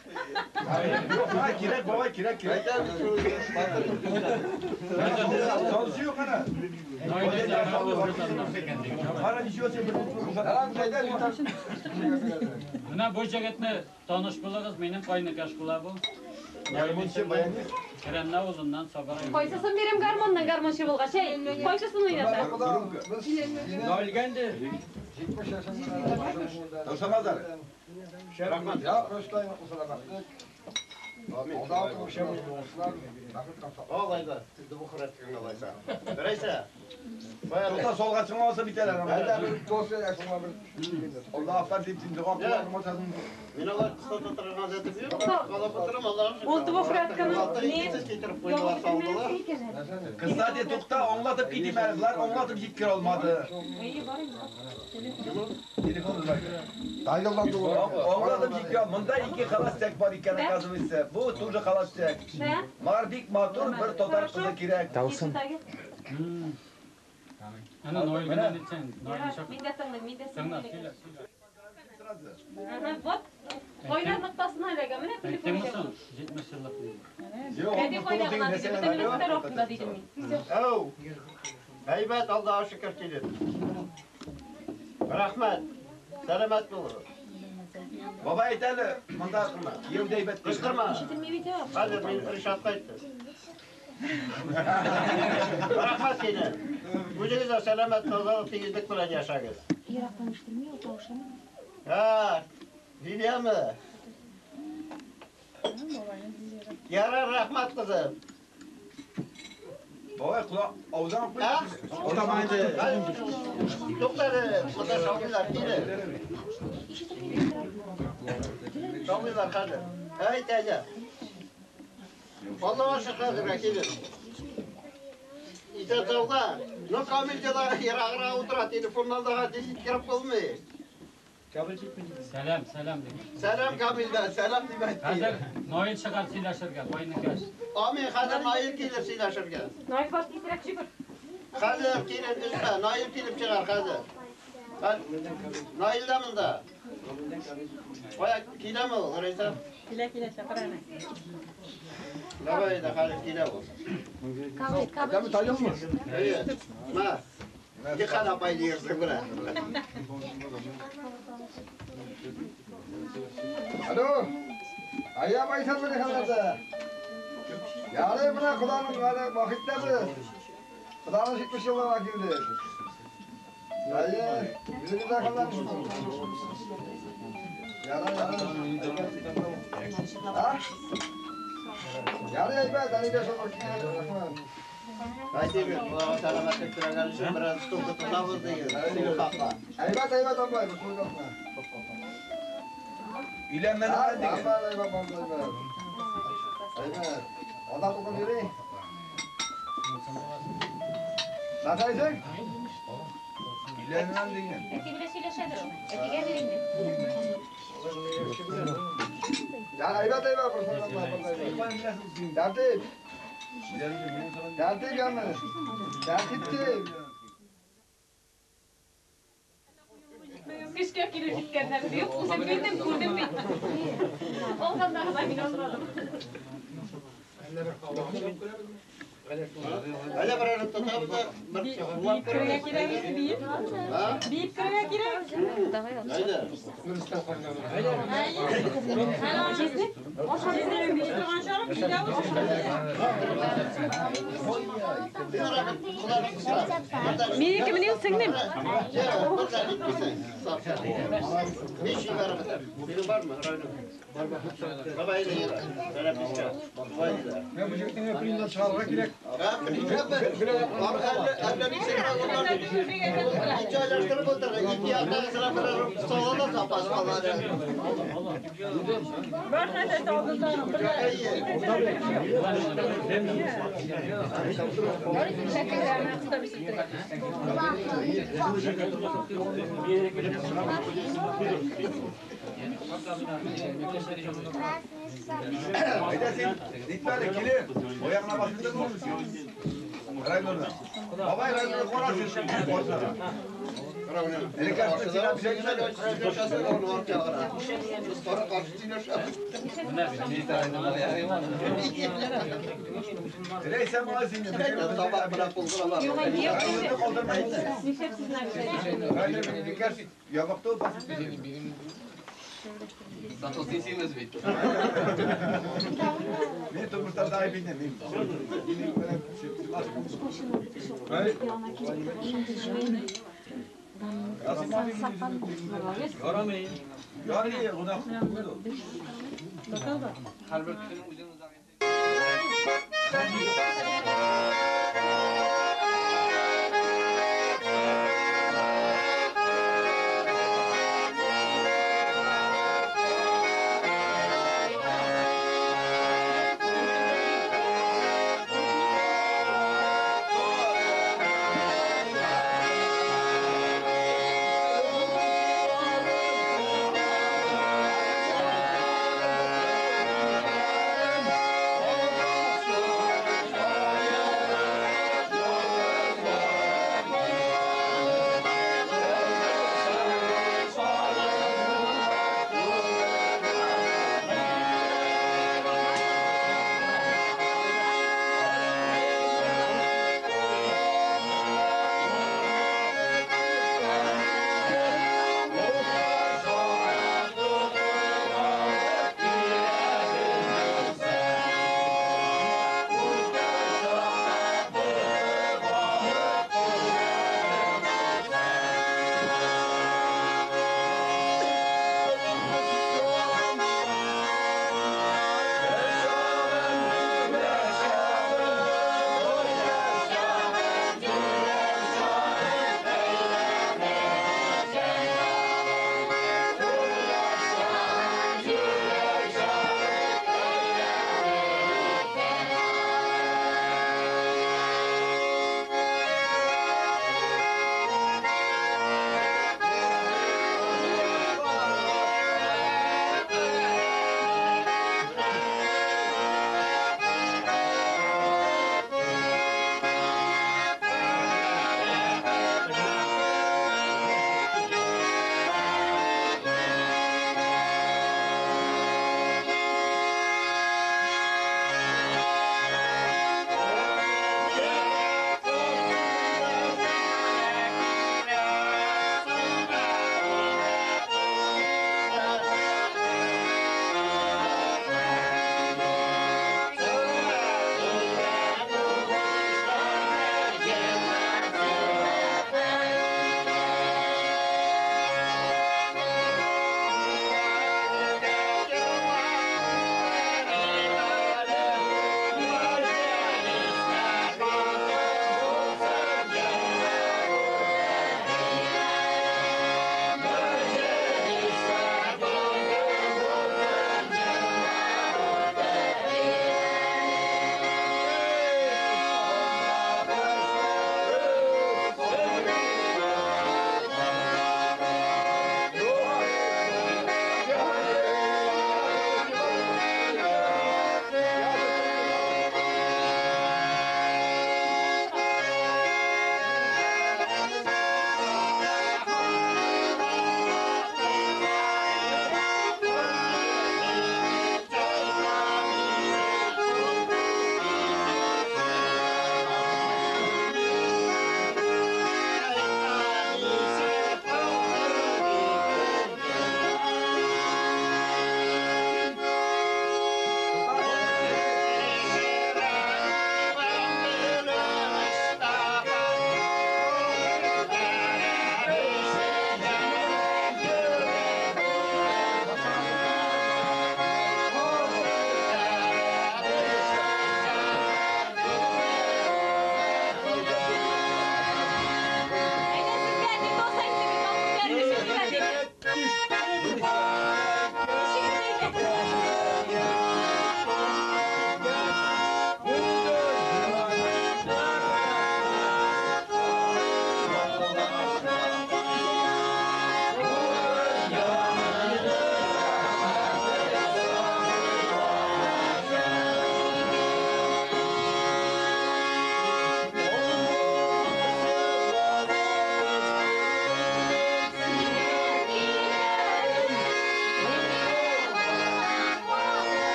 Юк, ха, кирәк, бабай, кирәк, кирәк. Танысы юк ана. Кара ничего себе бер Менә бу җегетне таныш булыгыз, минем кайныкаш була бу. Гармунчы, баянист. Керәнне авылыннан Саба районы. Кайсысын бирем гармоннан гармончы булгач, әй, кайсысын уйната? Наилгәнде. Ташламаз әле. Рәхмәт. Алай да, бу хөрәткән алайса. Берәйсә. Тукта солга чыңа алса битәләр. Әллә бер тост шуңа бер. Алла афар дип син дога кылмасаң. Мин алар кыстата торган гадәтем юк. Калап утырам, Аллага шөкер. Ул двухрядканың Алтын не? икесез китереп куйдылар, салдылар. Кстати, тукта, аңлатып китим әле. Булар аңлатып җиткерә алмады. Әйе, бар инде. Телефон бар. Тайгылдан туган. Аңлатып җиткерә. Монда ике холостяк бар икән, оказывается. Бу тоже холостяк. Да? Мар бик матур бер татар кызы кирәк. Тавышын. Ана Ноил генә нитсәң, Ноил Ярар, чакыр. мин дә тыңлыйм, мин дә Тыңла, сине сөйлә, сөйлә. Сразу. Ага, вот. Кайнар ноктасына эләгә. Менә телефон Әйттеңме эләгә. соң? 70 еллык диде. Юк, Әти кайда гына диде, бөтен минутлар вакытында дидем мин. Әу. Әйбәт, Аллага шөкер килеп. Рәхмәт. Сәламәт булыгыз. Бабай әйт әле, монда кияү дә әйбәт. Кычкырма. Ишетелми бит. Хәзер мин Ришатка әйттем. Рәхмәт сине. Үзегез дә сәламәт, тазалык, тигезлек белән яшәгез. Ерактан ишетелми ул тавышлар. Ha, Лилияме? Ярар, рәхмәт кызым. Бабай колак авызыңа куй. Ha? Туктале, монда шаулыйлар, киле. Шаулыйлар хәзер. Әйт, әйдә. Аллага шөкер хәзергә килеп. Исән сауда. Ну, Камил дә ераграк утыра, телефоннан да җиткереп булмый. Сәлам, сәлам дип. Сәлам Камилдән, сәлам дип әйтте. Хәзер Ноил чыгар сөйләшергә, кайныкаш. Амин, хәзер Наил килер сөйләшергә. Наил баш тизрәк җибәр. Хәзер килер, өзмә, Наил килеп чыгар хәзер. Наил дә монда. Кая киләме ул, Рәйсә? Килә, килә, чакыр әнә. Давай да хәзер килә ул. Әйдәме тайгылмы? Әйе. Мә. Диккәт апай диярсең менә. Alo. Aya baysan mı хәлләрдә? Ярый менә Ходаның әле вакыттабыз. Ходаның 70 еллыгына килде. Әйе, үзегез дә хәлләр Ярый, ярый. Ha? Ярый, әйбәт, әнигә шул рәхмәт. Әйтеп, Аллага сәламәтлек теләгән өчен бераз столны тотабыз диген. Сул хакка. Әйбәт, әйбәт, абай, бу Өйләнмәдең дигән. Әйбәт, әйбәт, әйбәт. Әйбәт. Анда туган йөри. Нәрсә әйтең? Өйләнмәдем дигән. Әти белән сөйләшәдер ул. Әтигә бир инде. Ya әйбәт, әйбәт, Тәртип. Тәртип yalnız. Тәртип дип. Көчкә килеп җиткәннәр. Юк, үзем белдем, күрдем бит. Алганда гына мин аңладым. Әле бер әле тотабыз да, бер Биеп керергә кирәк инде, биеп. Ha? Биеп керергә кирәк. Әйдә. Җизни, ашап Бии торган чагы бииләбез. Минеке менә ул сеңлем. Биш җибәреп. Синең бармы, Райнур? Бабай әйдә, сәлам Бабай әйдә. Мен бу җегетне приемнан чыгарырга кирәк. Әллә ничек Җайлаштырып утыр. Ике яктагысына бер сала да запас кала. Бар нәрсә алдында. Шәкерләрне кыста бисеп тора. Әйдә син, нитмә әле, килен. Аягына басып тормыйсың. Райнурны. Бабай Райнурны карасын. Әле кашны син Рәйсә моңа син. Райнурны калдырмай. Нишләп сезне Райнур мине ябыкты ул басып Зато син симез бит. Мин тормышта да әйбәт мин. Ярамый. Ярый, гөнаһ түгел ул. Һәрбер кешенең үзенең Thank you.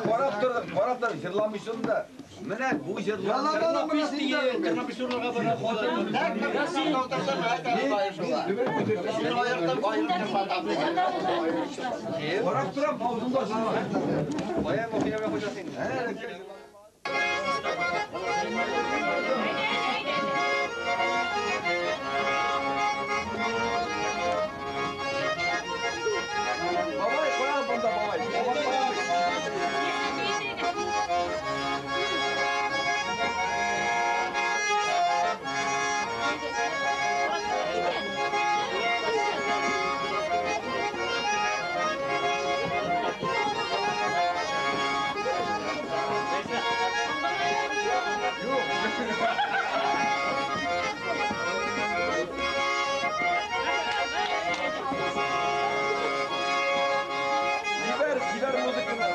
Карап тордым, карап тордым, җырламыйсың да. Менә бу җырлар. Карап торам, авызыңда җырла. Баян мохиябе хуҗасын. Бабай, куям монда, бабай. Gider muzikini.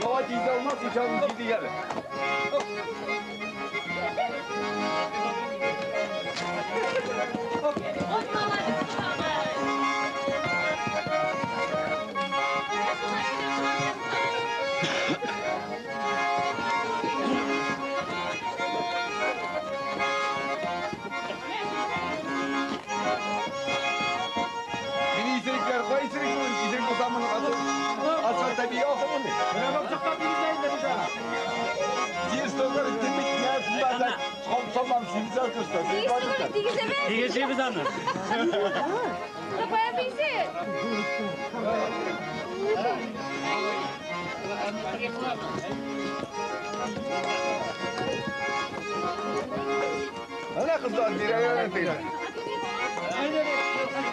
Baba gizli olmaz, uçağın gizli gelir. Beni içerikler koy, içerik mi? İçerik o zaman adı. Asfalt tabii yok mu? Тигезлибез аны. Менә кызлар, бирәләр. Моны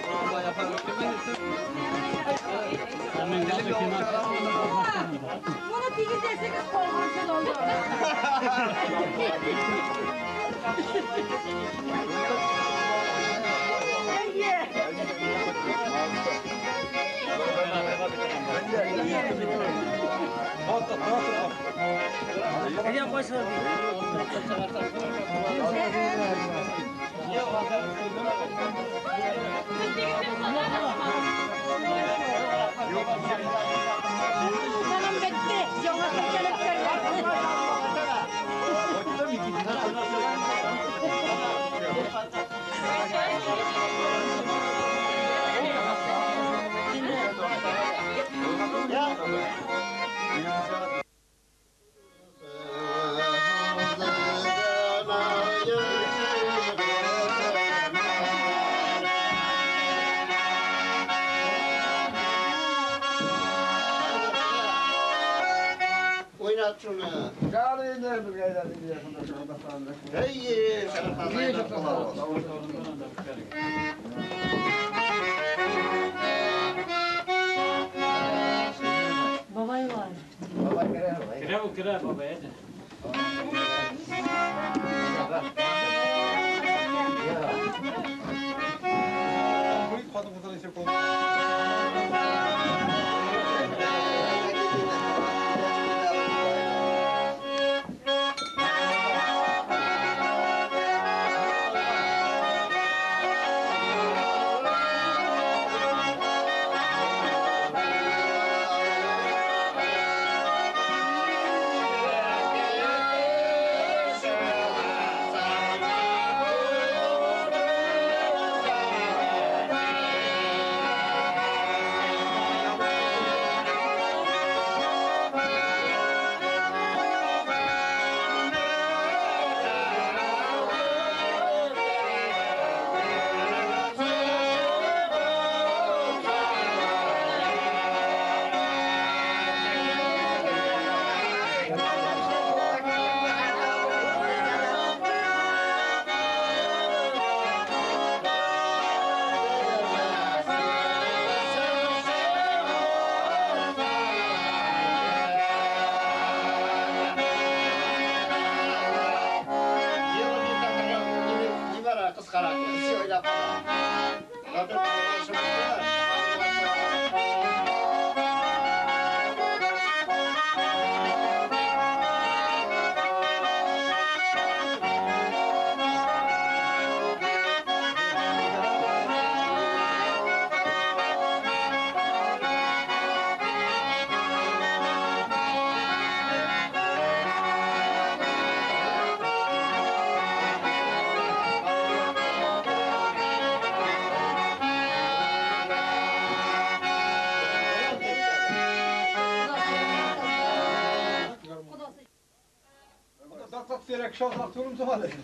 тигезләсәгез калганчы алды. Әйе. Каным бетте. Яңа Oynat şunu. Hey, Бабай var. Керә ул, керә бабай, әйдә.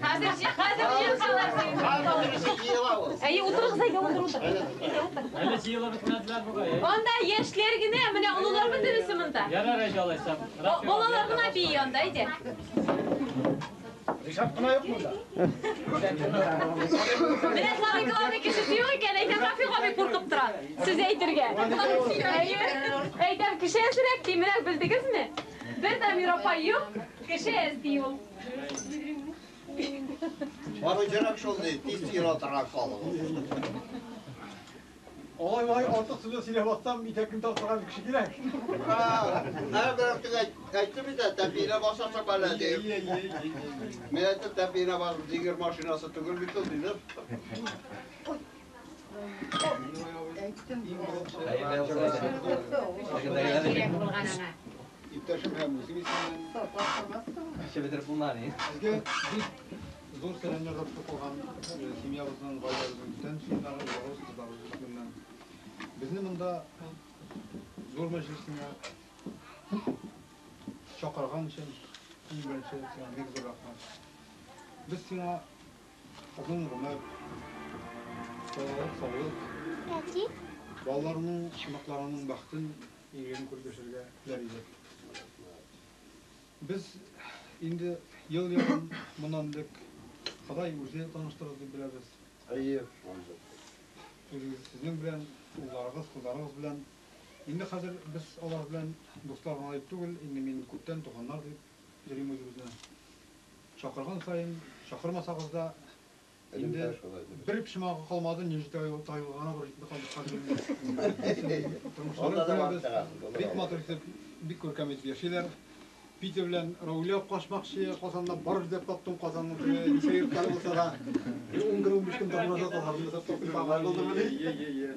Хәзер җыелалар. Әйе, утырыгыз, әйдә, утыр, утыр. Әйдә, утыр. Әле җыелып бетмәделәр бугай. Анда яшьләр генә, менә олылар бөтенесе монда. Ярар, әйдә алайса. Балалар гына бии анда, әйдә. Ришат кына юк монда. Менә самый главный кешесе юк икән, әйтәм, Рафик абый куркып тора. Сүз әйтергә. Әйе, әйтәм, кеше әзрәк ди, менә белдегезме? Бер дә Мир апай юк, кеше әз ди ул. Аның йөрәк шундый, тиз ира торган халык. Алай артык сүзне сөйләп атсам, итәкне тартырган кеше кирәк. Ә, берәү әйтте бит, тәпиенә басасың әле дип. Мин әйттем, тәпиенә басып, Зингер машинасы түгел бит ул, дидем. Иптәшем һәм үзем исеменнән. Сезгә бик зур сәламнәр тапшырып калган семьябызның, гаиләбезнең бүтән членнары, улларыбыз, кызларыбыз исеменнән. Безне монда зур мәҗлесенә чакырган өчен иң беренче сиңа бик зур рәхмәт. Без сиңа озын гомер, саулык, балаларының, оныкларының бәхетен, игелеген күреп яшәргә теләр идек. Без инде ел ярым моннан элек Ходай үзе таныштырды дип беләбез. Әйе. Үзегез сезнең белән, улларыгыз, кызларыгыз белән. Инде хәзер без алар белән дуслар гына дип түгел, инде мин күптән туганнар дип йөрим үзебезне. Чакырган саен, чакырмасагыз да, инде бер почмагы калмады, нижде тайылгана бер җитми калды хәзер. Тормышларын күрәбез. Бик матур итеп, бик күркәм итеп яшиләр. Питер белән Рауле качмакчы, Казанда бар эзләп таптым, Казанның теге ничә йортлары булса да, 10 көн, 15 көн тормыш Казанны таптым. Е, е, е.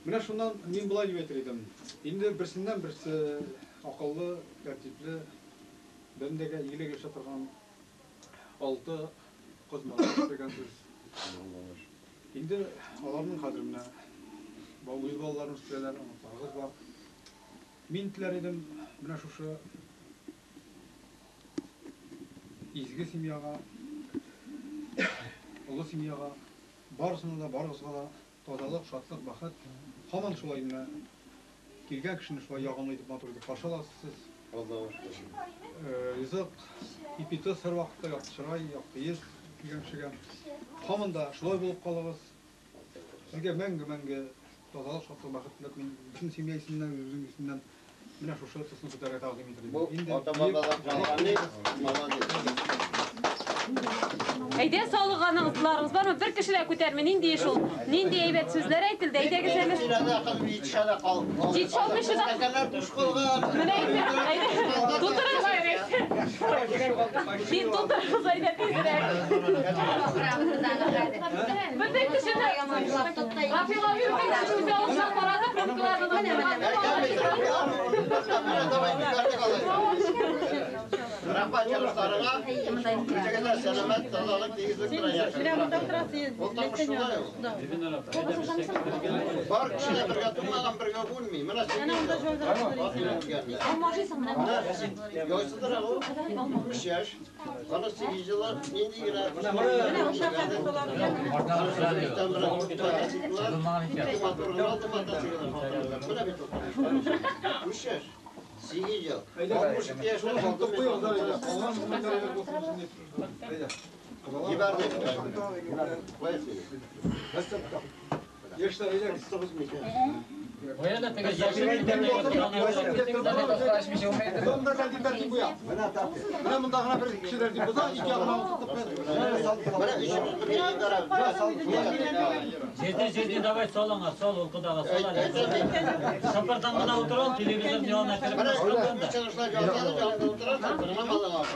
Менә шуннан мин болай дип әйтер идем. Инде берсеннән берсе акыллы, тәртипле, бәндәгә игелек эшләп торган 6 кыз малай үстергәнсез. Инде аларның хәзер менә үз балаларын үстерәләр, оныкларыгыз бар. Мин теләр идем менә шушы изге семьяга, олы семьяга, барысына да, барыгызга да тазалык, шатлык, бәхет. Һаман шулай менә килгән кешене шулай ягымлы итеп, матур итеп каршы аласыз сез. Ризык, ипи-тоз һәрвакытта якты чырай, якты йөз килгән кешегә. Һаман да шулай булып калыгыз. Сезгә мәңге-мәңге тазалык, шатлык, бәхет теләп мин бөтен семья исеменнән, үзебезнең исемнән менә шушы тосны күтәрергә тәкъдим итәм. Бу ата-бабадан калган, молодец. Әйдә, салыганыгызларыгыз бармы? Бер кеше дә күтәрми. Нинди эш ул? Нинди әйбәт сүзләр әйтелде? Әйдәгез әле. Җитешә алмыйча да. Менә әйдә, әйдә. Тутырыгыз. Син тутырыгыз, әйдә тизрәк. Бөтен кешене Рафил абый бөтен кеше үзе алып карады, рюмкаларны тутырган. Рәхмәт чыгышларыңа. Үзегезгә сәламәт, тазалык, тигезлек белән яшәгез. Ул тормыш шулай ул. Бар кеше дә бергә тумаган, бергә үлми. Менә син. Яйсыздыр ул. 70 яшь. Аны 8 еллар нинди генә Үч яшь. 8 ел. 62 яшьтә Җибәрдек. Яшьләр әйдәгез. Менә монда гына бер кешеләр дип булса, ике ягына утыртып. Җизни, җизни, давай салыңа, сал ул кодага, сал әле. Шапырдан гына утыр ул, телевизор янына кереп башкалган да.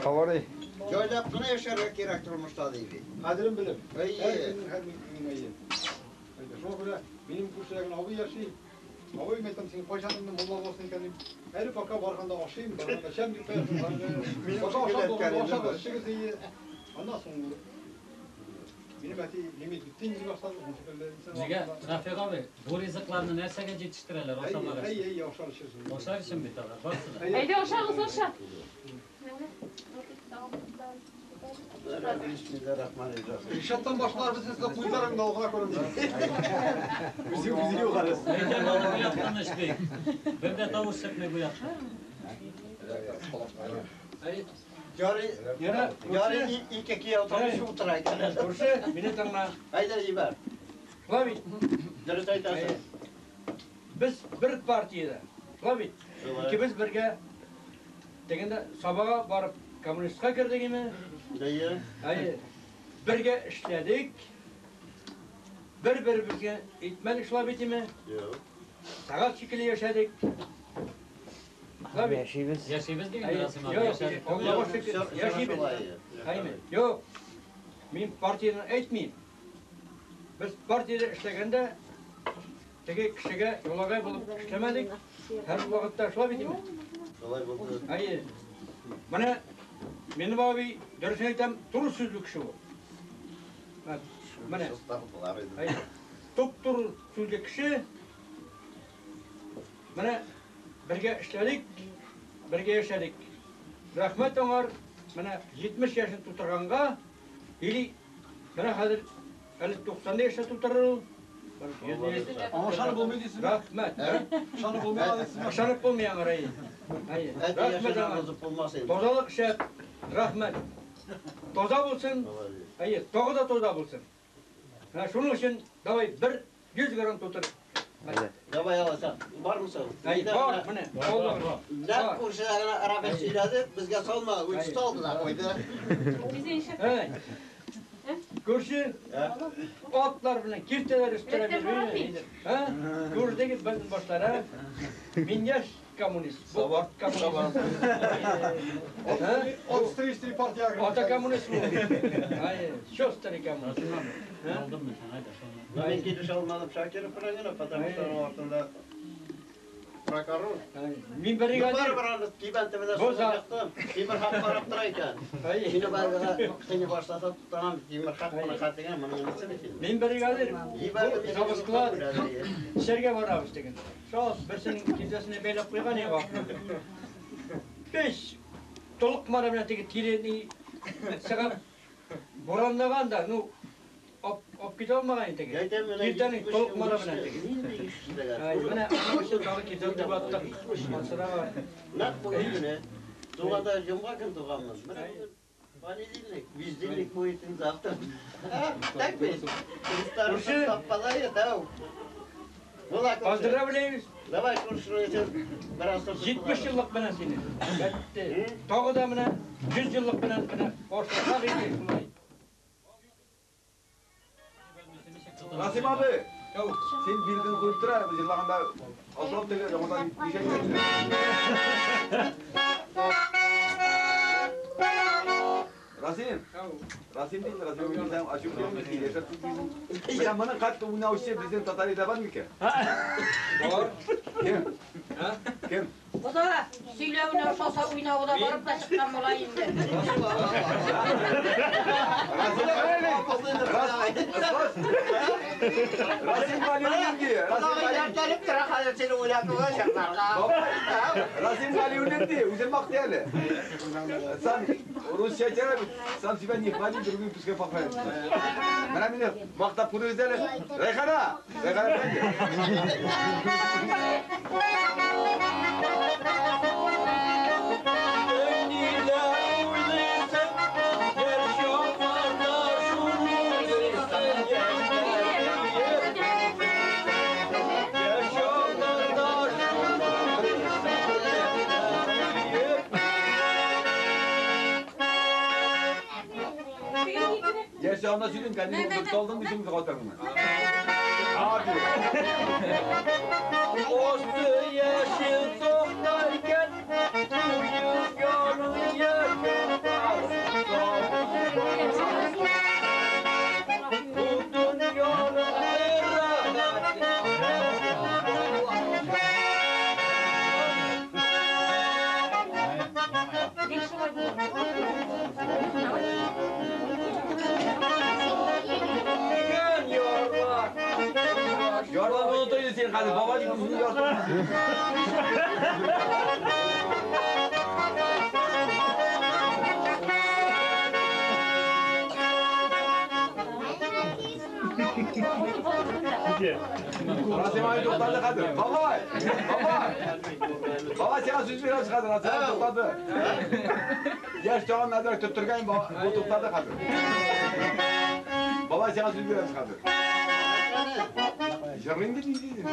Товары. Җайлап кына яшәргә кирәк тормышта ди бит. Кадерен белеп. Әйе. Һәр көннең әйе. Шуңа күрә минем күршедә генә абый яши. Абый, мин әйтәм, син кайчан инде мулла буласың икән дип. Әле пока барганда ашыйм, барганда эчәм дип куясың. Пока ашап булганда ашагыз, эчегез әйе. Аннан соң минем әти лимит бетте инде башлады, шул шикелле инсан Нигә, вакытында. Рафик абый, бу ризыкларны нәрсәгә җитештерәләр, ашамак Әйе, өчен? әйе, ашар өчен. Ашар өчен бит алар, барысы да. Әйдә, ашагыз, аша. Ришаттан башлар без сезгә куйларың да алга күренде. Үзе үзе югары. Әйдә, моны бу яктан эшлик. Бер дә тавыш чыкмый бу якта. Ярый, ярый ике кияү табыш утыра икән. Күрше, мине тыңла. Әйдә җибәр. Шулай бит. Дөрес әйтәсең. Без бер партиядә. Шулай бит. Икебез бергә тегендә Сабага барып коммунистка кердек име? Әйе. Әйе. Бергә эшләдек. Бер-беребезгә әйтмәдек шулай бит име? Юк. Сәгать шикелле яшәдек. Шулай бит. Яшибез. Яшибез дигән Әйе. Расим абый, Юк, яшәдек. Аллага шөкер, яшибез. Әйме? Юк. Мин партияне әйтмим. Без партиядә эшләгәндә теге кешегә юлагай булып эшләмәдек. Һәр вакытта шулай бит име? Шулай булды. Әйе. Менә минем абый, дөресен әйтәм, туры сүзле кеше ул. Менә. Әйе. Туп-туры сүзле кеше. Менә бергә эшләдек, бергә яшәдек. Рәхмәт аңар, менә 70 яшен тутырганга, или менә хәзер әле 90 яшьтә тутырыр ул. Аңа ышанып булмый дисезме? Рәхмәт. Ышанып булмый дисезме? Ышанып булмый аңа, әйе. Әйе. Әти Рәхмәт яшенә аңа. бозып булмас инде. Тазалык шәп. Рәхмәт. Таза булсын. Әйе, тагы да таза булсын. Менә шуның өчен давай бер 100 грамм тутырып. Давай аласа. Бармы соң? Әй, бар, менә. Нәкъ күршедә генә Рафик сөйләде, безгә салма, үзе салды да куйды. Әй. Күрше атлар белән киртәләр өстерәп йөри. Һа? Күрдегез безнең башлар, ә? Мин яшь коммунист. Бу карт коммунист. От старый партия. Ата коммунист бу. Әй, чё старый коммунист? Мин килешә алмадым Шакиров белән генә, потому что аның артында прокурор. Мин бригадир. Барыбер аны кибән төбенә салып яктым. Тимер хак карап тора икән. Сине барыбер сине башласа тотам, тимер хак моны хәтергә, моның несе бит инде. Мин бригадир. Заводсклад эшәргә барабыз дигән. Шул берсенең киртәсенә бәйләп куйган иде. Беш толыкмары белән теге тирене чыгып буранлаган да, ну Алып китә алмаган инде. Киртәнең толыкмары белән теге. Әй, менә аның өчен тагы киртә дип аттык. Монысы да бар. Нәкъ бүген көне туганда җомга көн туганмын. Менә бүген понедельник, бездельник будет завтра. Так бит. Күрше. Совпадает, да? Була күрше. Поздравляюсь. Давай күршене өчен бераз торып. 70 еллык белән сине. Бетте. Тагы да менә 100 еллык белән менә башласак иде шулай. Расим абый, син билгең куеп тор әле, без җырлаганда асрау теге яңадан ничә Расим, Расим дим, Расим дисәм, ачуым килми, килешә түгел. Менә моны катты уйнаучы безнең татар илдә бар микән? Бар. Кем? Кем? Бу да сөйләвенә ошаса уйнавы да барып та чыккан була инде. Расим Галиуллин ди, Расим Галиуллин. Килеп тора хәзер сине уйлатуга чакларга. Расим Галиуллин ди, үзен мактый әле. Сам русча әйтә бит, сам себя не хвали, другим пускай похвалит. Менә мине мактап күрегез әле. Рәйхана, Рәйхана әфәнде. Яшь чагында сөйдең, кәдимге утырып салдың дисең, хатыныңны. Abi. Osты яшел тоқтар икән, уйынганын яшел Bu dünyanın Ярлар оныта син хәзер, баба дип үзеңне ярсың. Расим абый туктады хәзер. Бабай, бабай. Бабай сиңа сүз бирәбез хәзер, Расим абый туктады. Яшь чагын әзрәк тоттырган, бу туктады хәзер. Бабай сиңа сүз бирәбез хәзер. Җырлыйм дип ни дидең?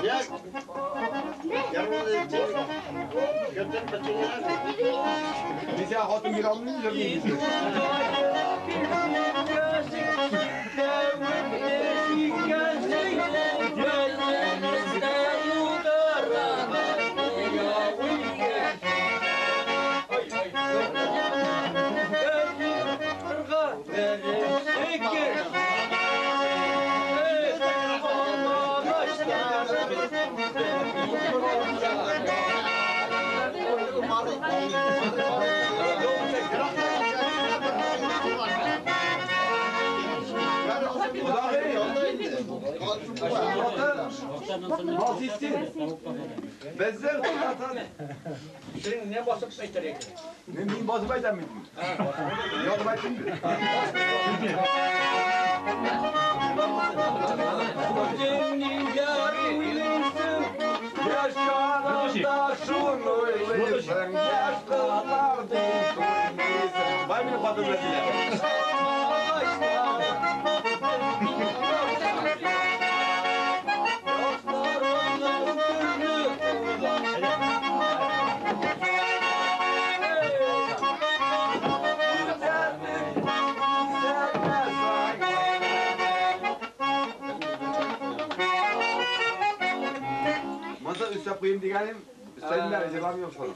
Мин сиңа хатын бирә алмыйм, җырлыйм дисең. Безнең татар. Син не басып әйтер икән? Мин басып әйтәм бит. Язып әйттем бит. Яшь шуны уйлыйсың, яшь кызлар дип туймыйсың. Бай минем хатын Вәсилә. җырлап куйыйм дигәнем, өстәлемнәр җырламыйм шул.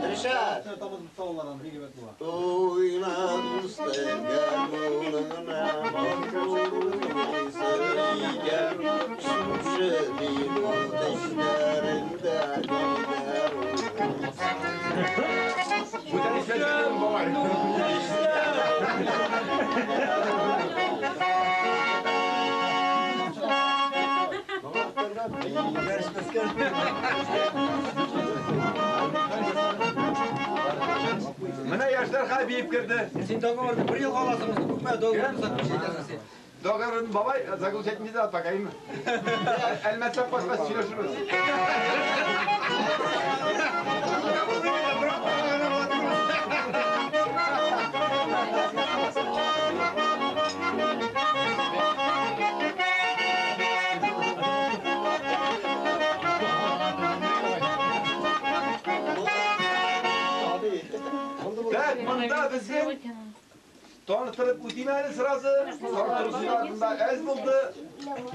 Ришат. Уйна дустым гармунына, Менә яшьләр хәл биеп керде. Син договорны бер елга аласың, күпме договорны заключить итәсең син? Договорын бабай заключать итмиде пока инде. Әлмәттә башка сөйләшербез. Так, монда безнең танытырып үтим әле сразу. Танытыручылар әз булды.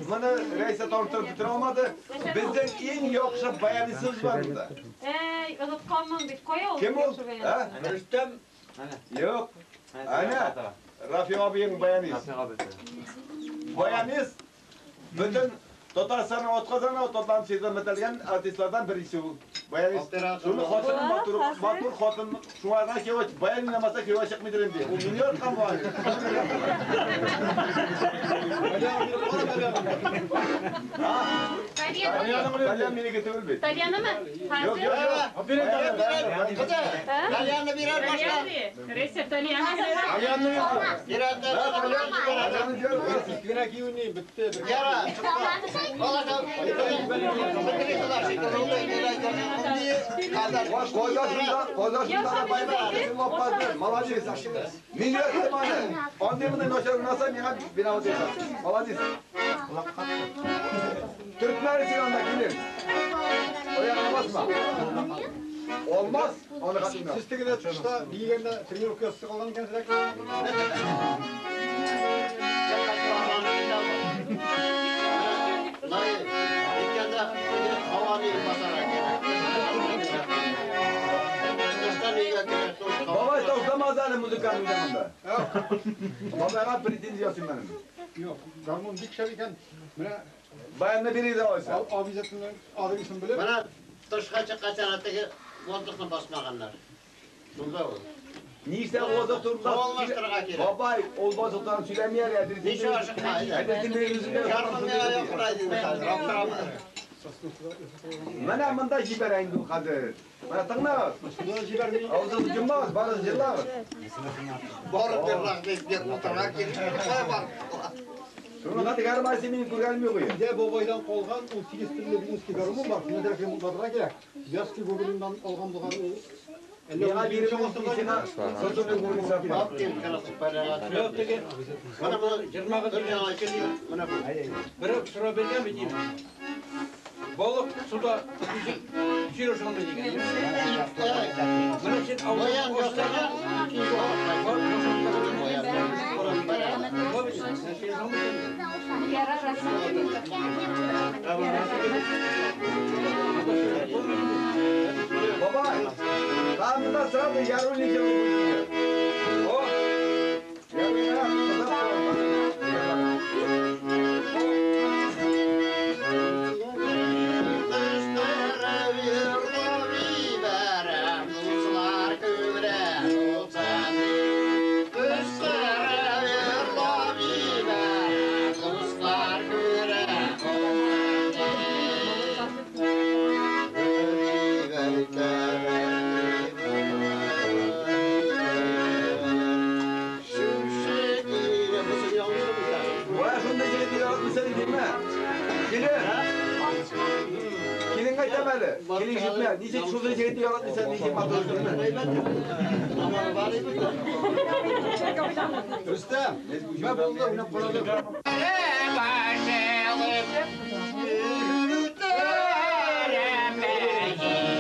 Моны Рәйсә танытырып бетерә алмады. Безнең иң яхшы баянистыбыз бар монда. Әй, онытканмын бит. Кая ул? Кем ул? А? Рөстәм. Юк. Әнә, Рафик абыең баянист. Баянист бөтен Татарстанның атказанган Татар сезон бетелгән артистлардан беренче ул. Баянист. Шуны хатыны матур, матур хатын шуңа гына кияүгә, баян уйнамаса кияүгә чыкмыйдыр инде. Ул мине яраткан баянист. Тальян минеке түгел бит. Тальянымы? Юк, юк, юк. Тальянны бирер башта. Рәйсә, тальян. Тальянны бирер. Кенә киюне бетте. Яра. Молодец. Мин яраттым аны. Андый мондай начар уйнаса, миңа виноват итәсең. Молодец. Төртмәле син анда килен. Аягына басма. Olmaz. Аны катмый. Сез тегенә тышта бигәндә тренировка ясый калган икәнсез. Бабай тавышламаз әле музыканы уйнаганда. Бабайга претензия ясыйм мин. Юк, гармун бик шәп икән. Менә баянны бирегез алайса. Абизатның адресын белеп. Менә тышка чыккач теге воздухны басмаганнар. Шунда ул. Нишләп воздух турында? Алмаштырырга кирәк. Бабай, ул воздухтан сөйләми әле, әдресен. Ничек ашыкма? Әдресен бирегез. Гармун миңа якынай диде хәзер. Аптырама. Менә монда җибәрә инде ул хәзер. Менә тыңлагыз. Авызыгызны йоммагыз, барыгыз җырлагыз. Барып җырлагыз, дип утырырга кирәк. Шуны хәтер гармониясе минем күргәнем юк иде. Дә бабайдан калган 18 телле венский гармун бар. Шуны дә ремонтларга кирәк. Вязкий Гоголиннан алган булган ул. Миңа биреп сиңа Менә бу менә бу. Берәү сорау биргән бит инде. Балык суда сөйләшәме дигән. Менә син Баян ясаган, Бабай, там монда сразу ярулли җырлый. О! Ярулли, Килен җитмә, ничек шундый җегетне яратмыйсың, ничек матур иттерме? Рөстәм, мә булды, уйнап карадым. Thank you.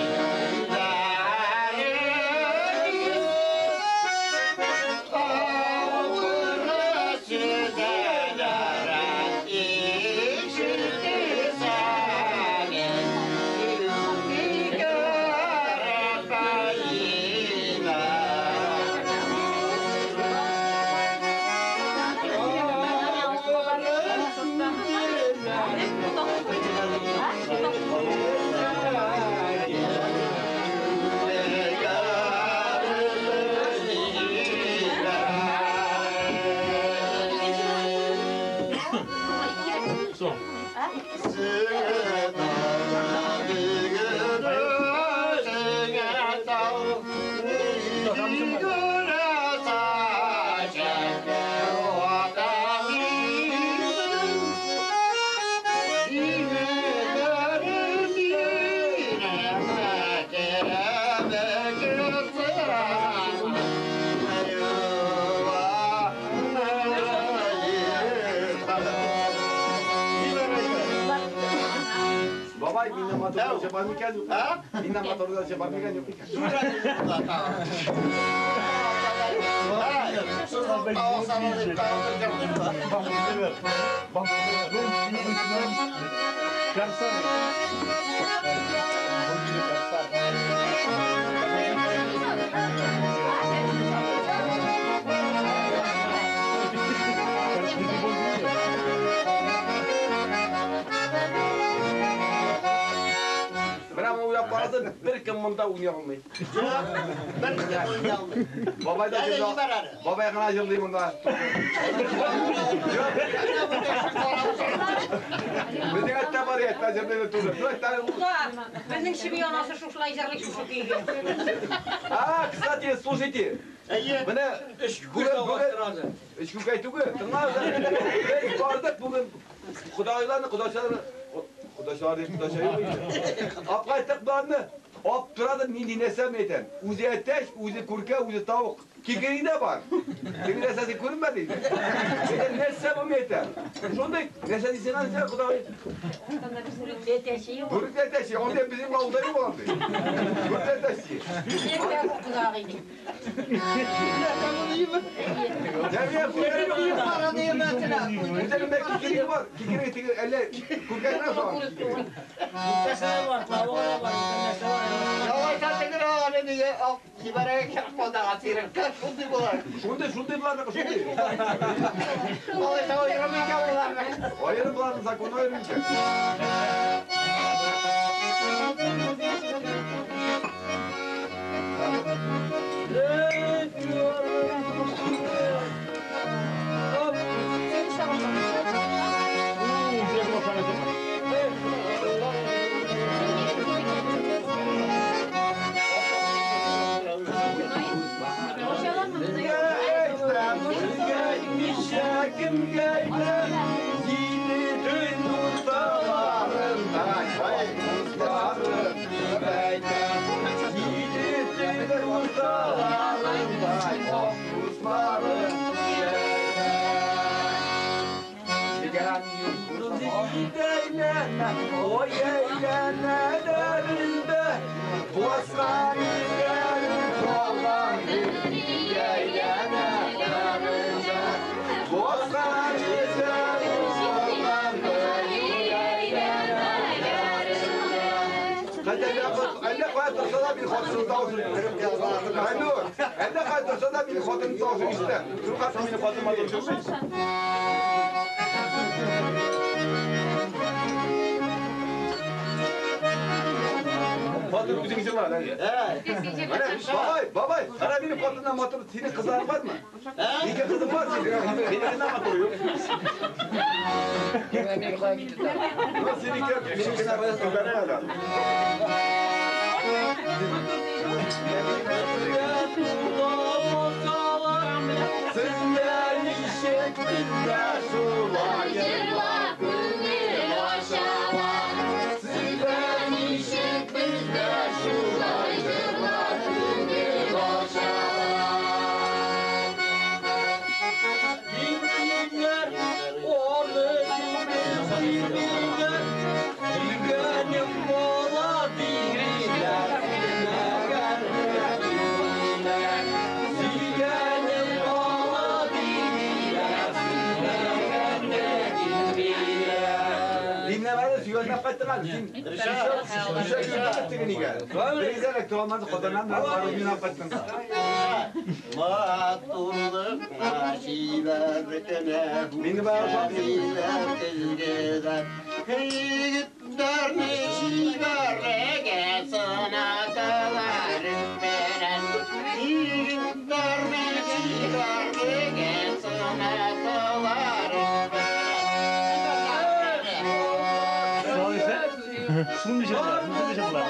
Миннән моторда чабар микән, юк икән. Бер кем монда уйный алмый. Бер кем уйный алмый. Бабай да җырлый. Бабай гына җырлый монда. Безнең әттә бар, әттә җырлый түгел. Безнең чеби анасы шушылай җырлый шушы көйгә. А, кстати, слушайте. Менә бүген өч күкәй түгел, тыңлагыз. Без бардык бүген Худайларны, худайчаларны, худайчалар дип худайча юк инде. Алып кайттык боларны. Алып торады нинди нәрсә әйтәм. Үзе әтәч, үзе күркә, үзе тавык. Кикере дә бар. Теге нәрсәсе күренмәде инде. Әйтәм, нәрсә бу әйтәм. Шундый нәрсә дисең аны син, Ходай. Әтәче юк. Бүрек әтәче, анда безнең авылда юк андый. Бүрек әтәче. Кикере бар, кикере теге әллә күркә генә соң. Күркәсе бар, тавыгы да бар, нәрсә бар. Алайса тегене аны нигә алып җибәрергә кирәк булды, сиреккә шундый була. Шундый, шундый булар, шундый. Алайса аерым икән буларны. Аерым буларны, закон аерым икән. Әллә кая торса да минем хатыным тавышын ишетә. Шул хатын минем хатыныма торып. Хатын үзең җырла, әйе. Бабай, бабай, кара минем хатыннан матур синең кызларың бармы? Ике кызың бар синең. Минекеннән матур юк. Синеке, минекеннән түбәнрәк әле. Сүнмичә була, сүнмичә була.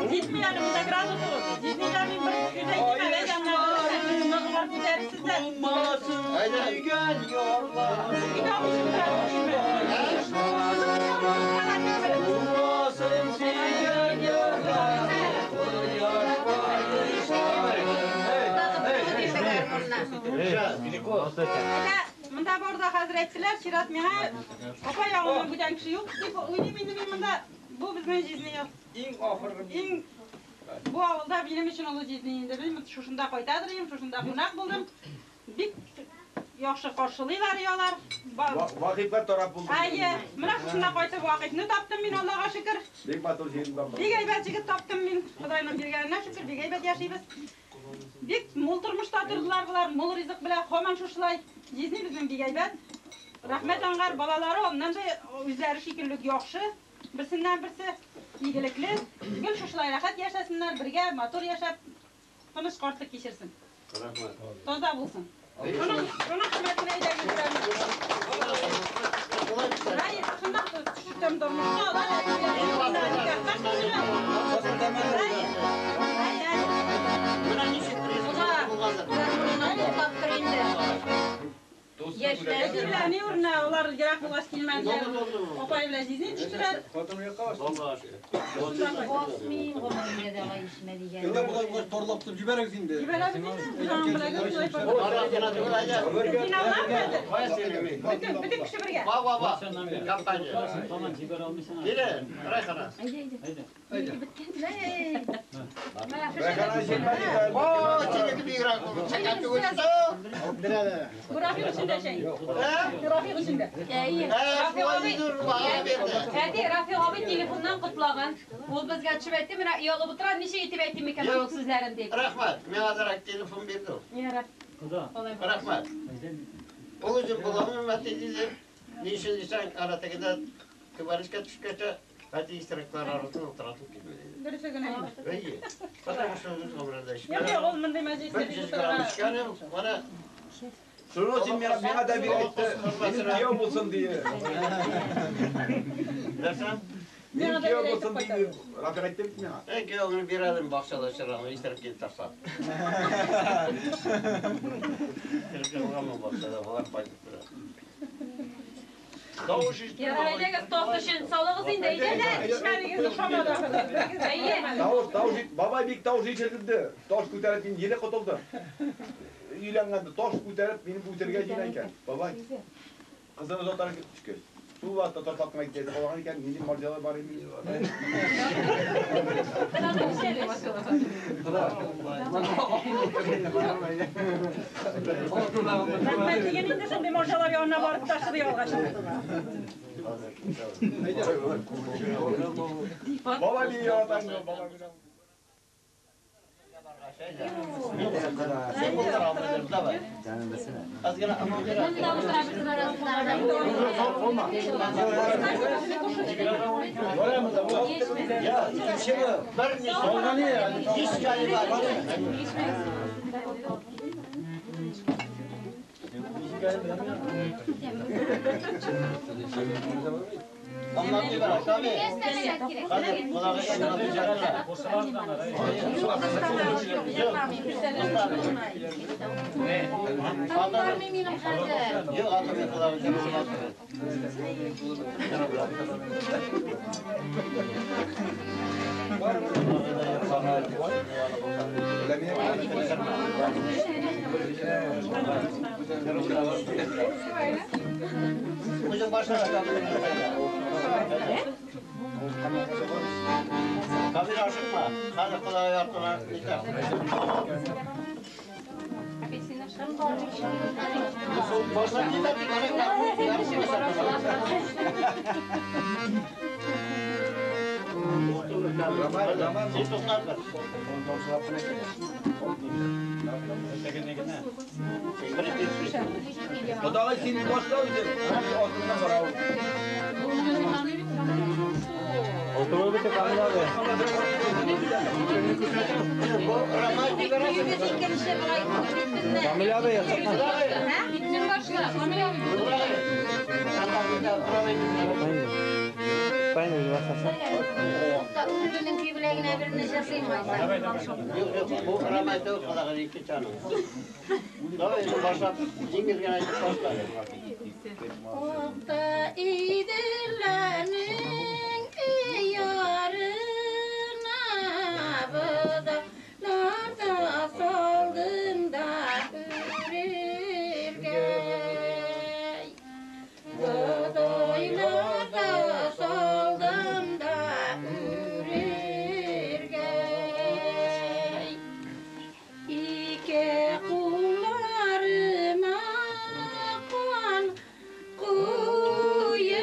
Җитми әле монда градус. Җитмиләр мин бер сүз әйтим әле, әйдә, күтәрерсез дә. Сөйгән ярлар. Булмасын сөйгән ярлар. Монда барда хәзер әйттеләр, чират миңа апа ягыннан бүтән кеше юк дип уйлыйм инде мин монда. Бу безнең җизни. Иң ахыргы. Иң бу авылда минем өчен олы җизни инде. Мин шушында кайтадыр идем, шушында кунак булдым. Бик яхшы каршылыйлар ялар. Вакытлар тарап булды. Әйе, менә шушында кайтып вакытны таптым мин, Аллага шөкер. Бик матур җирен таптым. Бик әйбәт җегет таптым мин. Ходайның биргәненә шөкер, бик әйбәт яшибез. Бик мул тормышта тордылар болар, мул ризык белән, һаман шушылай. Җизни безнең бик әйбәт. Рәхмәт аңгар, балалары аннан да үзләре шикелле яхшы. Берсеннән берсе игелекле. Гел шушылай рәхәт яшәсеннәр, бергә матур яшәп, тыныч картлык кичерсен. Рәхмәт. Таза булсын. Шуның хөрмәтенә әйдәгез. Әйе, шунда төштем тормышка, алар Әйе. Менә ничек булгандыр. Туктап инде. Яшьләр белән ни урына, алар ерак булгач килмәделәр. Апай белән җизни төштеләр. Басмыйм гомеремдә дә алай ишмә дигән. Инде болай болай тарлап тотып җибәрегез инде. Җибәрәбез инде. Без аның белән гел шулай Барак кына түгел, әйдә. Син хәзер. Бөтен кеше бергә. Ба, ба, ба. Компания. Тамам, җибәрә алмыйсың. Киле, Райхана. Әйдә, әйдә. Райхана җитмәде. О, синеке бигрәк булды. Чәкән түгел. Бу Рафик өчен дә чәй. Рафик өчен дә. Әйе. Әти, Рафик абый телефоннан котлаган. Ул безгә төшеп әйтте, менә оялып утыра, ничек итеп әйтим икән ул сүзләрен дип. Рәхмәт, миңа азрак телефон бирде ул. Ярар. Куда? Рәхмәт. Ул үзе буламы, әти диде. Ни өчен дисәң, ара тегендә түбәнешкә төшкәчә, әти исерекләр арасында утыратып килмәде. Дөресе генә. Әйе. Потому что үз гомерендә Юк, юк, ул мондый мәҗлестә Бер бик йөз грамм утырырга. эчкәнем, менә Шуны син миңа да бир әйтте. Минем кияү булсын дие. Нәрсә? Минем кияү булсын дие. Рафик әйтте бит миңа. Ә кияүне бирәдем бакчада чырагы, исереп килеп торса. Исереп килгән бакчада, болар кайтып тора. Тавыш ишетте. Ярар, әйдәгез, тост өчен салыгыз инде, әйдә. Эчмәдегез, ошамады ахыры. Әйе. Тавыш, тавыш, бабай бик тавыш ишетелде. Таш күтәреп мин еле котылдым. Өйләнгәндә таш күтәреп мине үтерергә җыена икән. Бабай. Кызын озатарга төшкәч. Шул вакытта ташлап кына китә калган икән, минем марҗалар бар иде. Рәхмәт диген инде шундый марҗалар янына барып ташыды ялгач. Бабай мине яратам, бабай мине. Син булдыра алмыйсың, давай. Аз гына амал бир. Монда утыра безнең арасында. Я, бер ни һич бар. Anlatıyor bana, tabii. Hadi, buna Yok, atım kulağını Hocam başla. Kabir aşıkma. Hadi kulağı yardıma. Başla gider. Құдағай сен башла өзің. Артыңнан барау. бите Камил абый. Камил абый, Битнең башла, Камил абый. Үзебезнең көй белән генә берне җырлыйм айса. Юк, юк, бу Рамай түгел, кодагый, икенче аның. Давай, инде башлап, җиңел генә әйтеп башла. Акта Иделләрнең ярына бодайлар да салдым да үрергә. Бодайлар да салдым да үрергә. Ике кулларыма кан куеп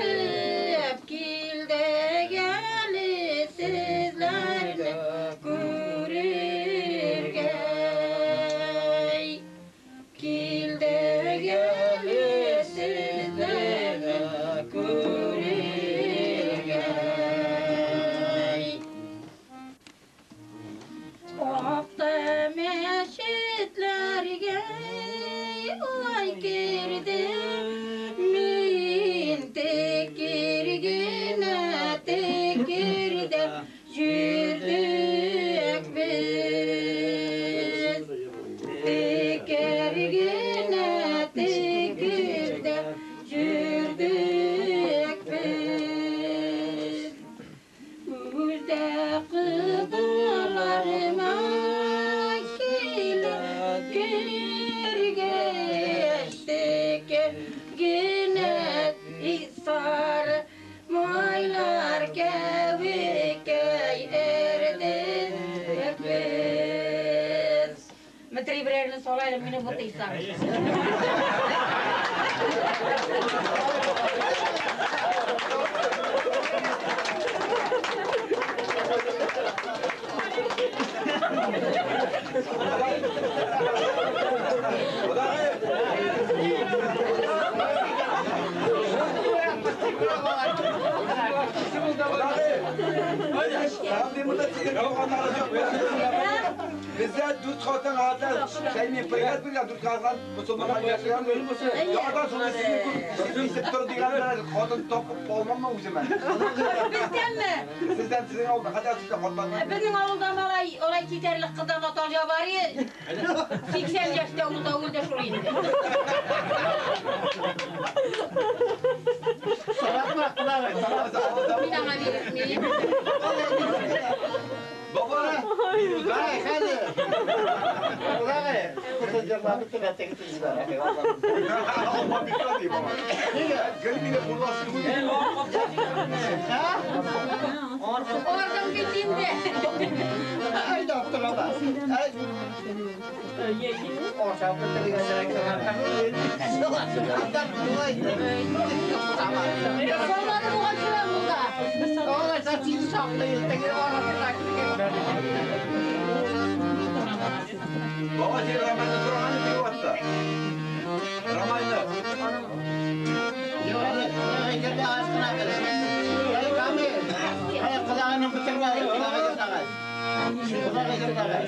килдек әле сезләрне күрергә. Килдек әле сезләрне күрергә. Акта мәчетләргә ай кердем мин текер генә текердә йөрдек без. Текер генә текердә йөрдек без. Үздә кызларыма килеп кергәч текер генә сары майлар кәвекәй эрдек без. Метри берәрне салайлы, мине бутыйсаң. Bizde düz хатын хатын шәйми привет биргән дүрт хатын мөселманнар яшәгән. Яңадан шуны сизеп тор дигән хатын тапып алмаммы үземә? Бездәнме? Сездән, сезнең авылда, хотя сездә хатын. Безнең авылда малай алай китәрлек кыздан Наталья бар иде. 80 яшьтә ул да үлде шул инде. Соратма, кодагый, соратма. Мин аңа бирмим. Баба, Кодагый, хәзер. Кодагый, бу җырлап бетеп әтегез җибәрә. Алма бит ди баба. Гел мине хурласын. Һа? Ордың бит инде. Әйдә, аптырама. Әй. Ашап бетергән Салмады булган шулай монда. Алайса сине саклый, теге арасында Баба, син Рамайны сораган идең вакытта. Рамайны. Юк, әле әйтергә аз гына бер. Әй, Камил. Әй, кодагыйның бетермәде, кодагый җырлагай. Кодагый җырлагай.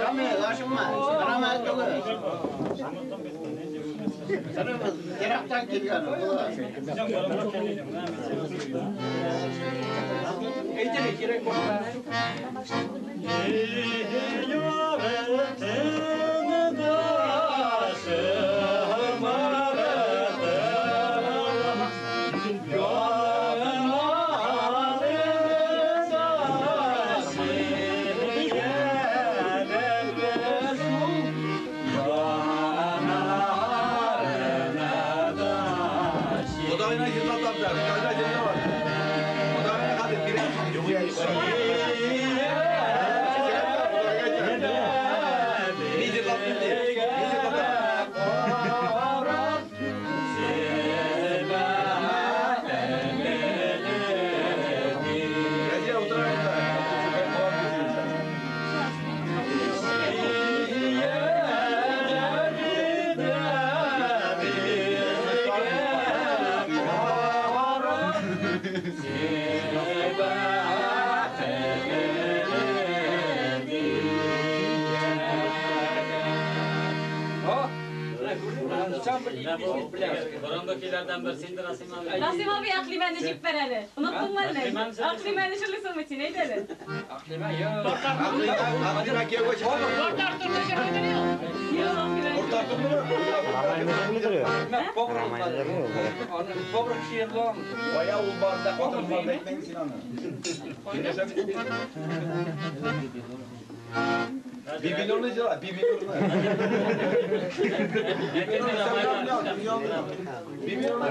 Камил, ашыкма. Рамай түгел. Ерактан килгән ул. Әйтер кирәк булса. Кодагыйны җырлап та, кодагыйны җырлап. Кодагыйны хәзер бирә. Мин җырлап инде. Мин җырлап. Рәзия утыра монда. Борынгы көйләрдән берсе инде Расим абый. Расим абый Әхлимәне җиппәр әле. Оныттыңмы әллә? Әхлимәне җырлыйсыңмы син, әйт әле. Әхлимә, юк. Әхлимә кияүгә чыкты. Кая ул барда хатын барда әйтмәң син аны. Бибинурны җыра, Бибинурны. Бибинурны.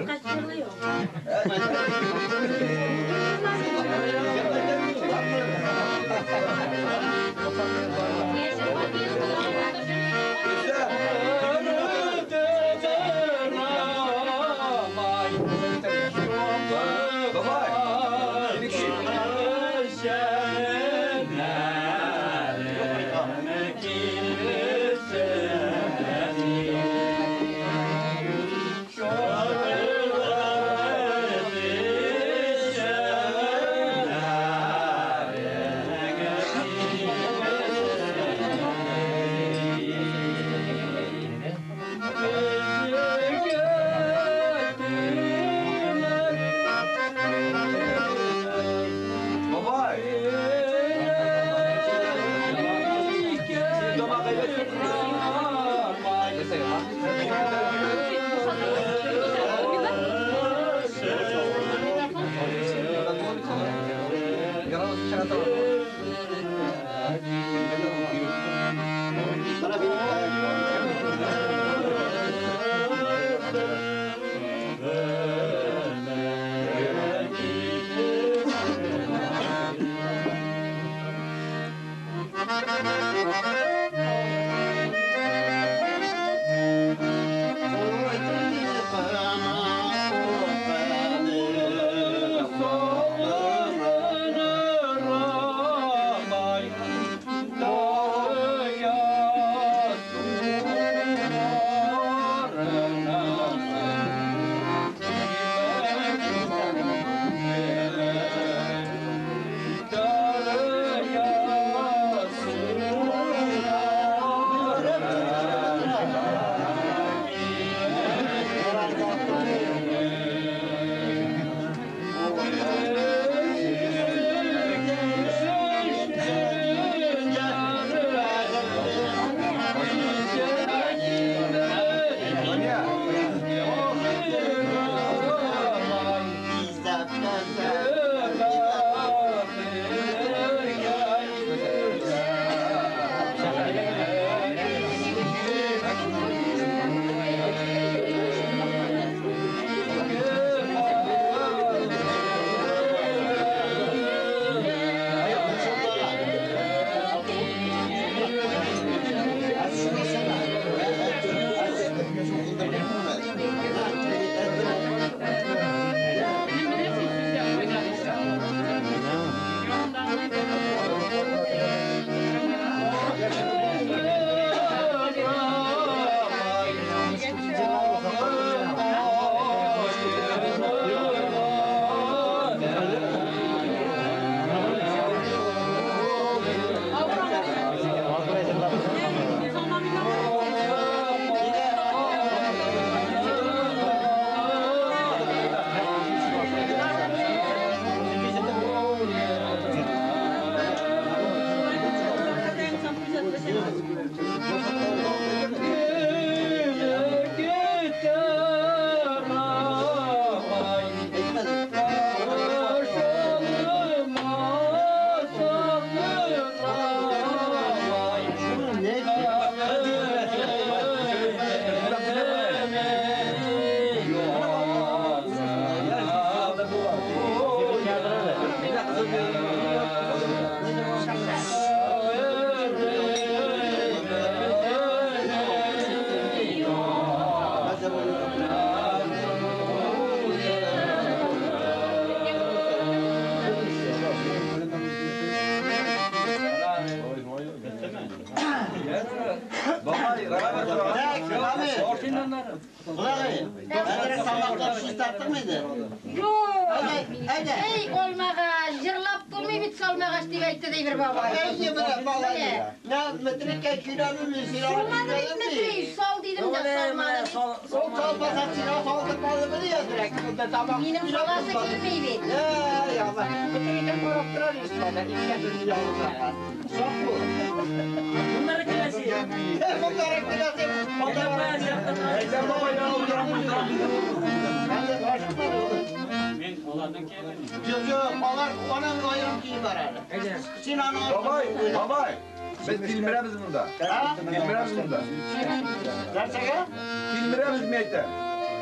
Эй, olmağa, жырлап булмый. бит салмагач дип әйтте ди бер бабай. Әйе, менә малай. Нә, Метрикә көйләдем мин сиңа. Салмады бит Метри, сал дидем дә салмады бит. Ул салмаса сиңа салдырмадымыни әзрәк? Монда тамак. Минем саласы килми бит. Әй, Алла. Метрикә карап тора исмәдә, икән ялгызга. Сак бул. Bunları киләсе. Bunları киләсе. Әйдә, бабай, утырам, утырам. Мин аларның киемен. Юк, юк, алар аның аерым киеме бар әле. Син аны Бабай, бабай. Без тилмерәбез монда. Тилмерәбез монда. Нәрсәгә? Тилмерәбез мин әйтәм.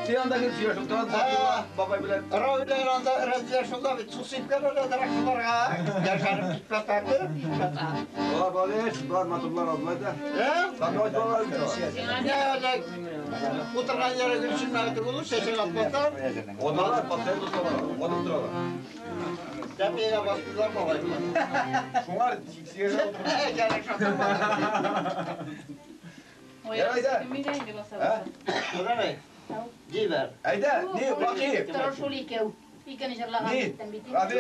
Син анда килеп сөйләшеп торасың, бабай белән. Равиләр анда Рәзилә шунда бит су сипкән әзрәк шуларга. Яшәреп китмәсә. Болар балеш, болар матурлар алдылар да. Сандугач балалар бит алар. Не әле утырган yere Gülsünler булыр, чәчәк атмасам. Одалар, постоянно дуслар, одып торалар. Тәпиегә бастылар бабай. Шуңар сиксигә утырып. Кәрәк шатырма. Ярай да. Ярай. Җибәр. Әйдә, ни, Бакый. Тора шул икәү. Икене җырлаган Ни, иттем бит. Рафи.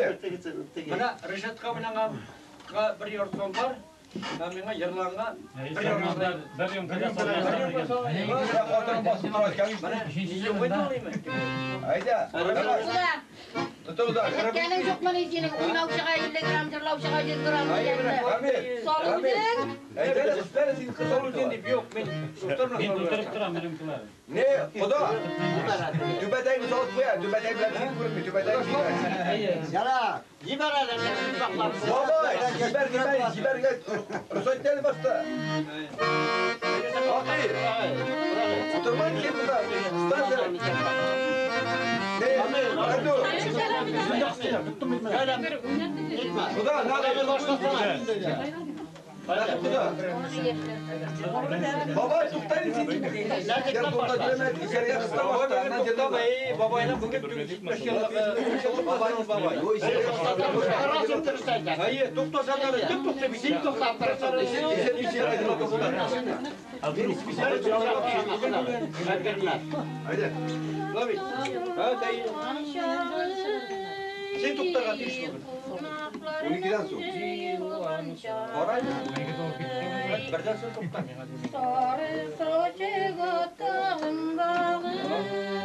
Менә Решетка белән бер ярты бар. Ә миңа йырланга бер ярты. Бер рюмка Хатының басып тора, Менә ничек уйналыймы? Әйдә, давай. Тотыгыз да. Әйткәнең юкмыни синең уйнаучыга 50 грамм, җырлаучыга 100 грамм дигәнне. Сал үзең. Әйдә, өстәл син кыз Сал үзең дип юк, мин утырмам. Мин тутырып торам рюмкаларны. Не, кода. Түбәтәйне салып куя, түбәтәй белән син күренми, түбәтәй кия. Яра, җибәр әле, Бабай, җибәр, җибәр, җибәргә рөхсәт итәле башта. Акый. Утырма син монда. Стан. Не, Айду. Куда, надо Надо куда? Бабай, туктале син. Сен тукта димә, исәргә кыста башта, аннан җырла. Бабайның бүген 70 еллыгы. Бабай, бабай. Әйе, туктасалар, кем туктый? Син туктап торасың. Әйдә. Лави. Ха, дәй. Син туктарга тиеш бүген. 12-дән соң. Карай. Бердән соң тукта миңа. Сары сачыга тагын багыш,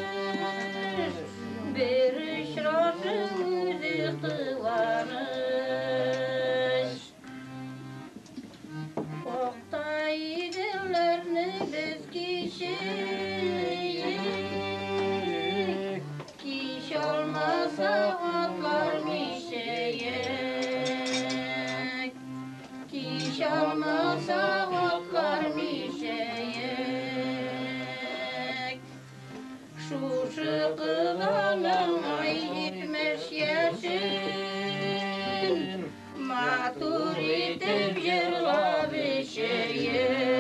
бер очрашы үзе куаныч. Акта иделләрне без кичик, кич алмаса атлар мишәек, кич алмаса атлар мишәек. Шушы кыланың ай 70 яшен, матур итеп җырлап эчәек.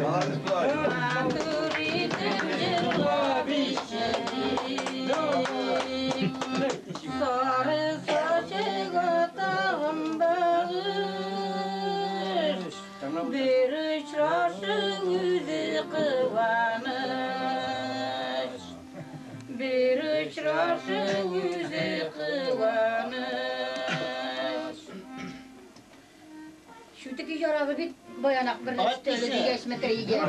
Матур итеп җырлап эчәек. Сары сачыга тагын багыш, бер очрашы үзе куаныч. Бер очрашы үзе куаныч. Шүтеки яралы бит баянак берләште әле дигәч Метригә.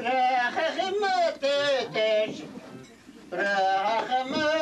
Рәхмәт итеш, рәхмәт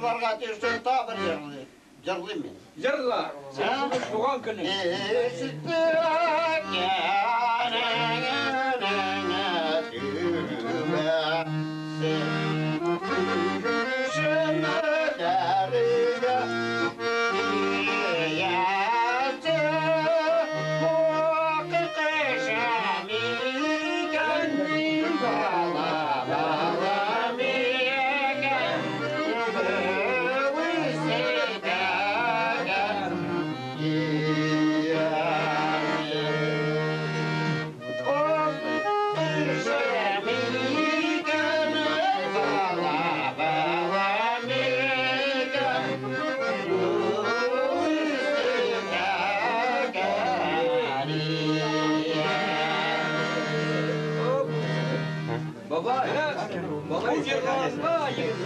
җырларга тиешле, тагы бер җырлыйм. Җырлыйм мин. Җырла. Туган көнең.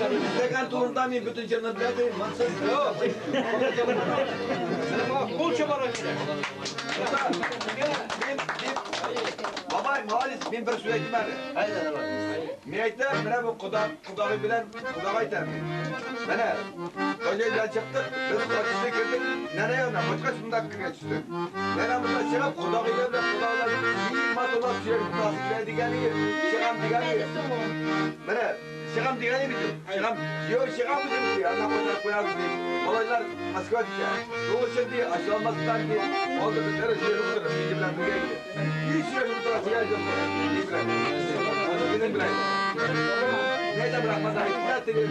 Эшләгән турында мин бөтен җырны беләдем, монсы юк. Кул чабарга кирәк. Бабай, молодец, мин бер сүз әйтим әле. Мин әйтәм, менә бу кода, кодагый белән кодага әйтәм мин. Менә, Таҗай белән чыктык, без качышлы кердек, нәнә янына, качкач монда кергән төштек. Нәнә монда чыгып, кодагый белән кодагый белән матурлап сөйләшеп торасы килә дигәне, чыгам дигәне. Менә, чыгам дигәне бит. Чыгам, юк, чыгам дим, ди, анда кайтарып куябыз ди. Малайлар Москва китә. Шул өчен ди, ачылмастан ди, алды безләр сөйләшеп утырып, минем белән бергә иде. И сөйләшеп утырасы килә ди, минем белән. Минем белән. Ни әйтәм, рәхмәт, әйтмә теге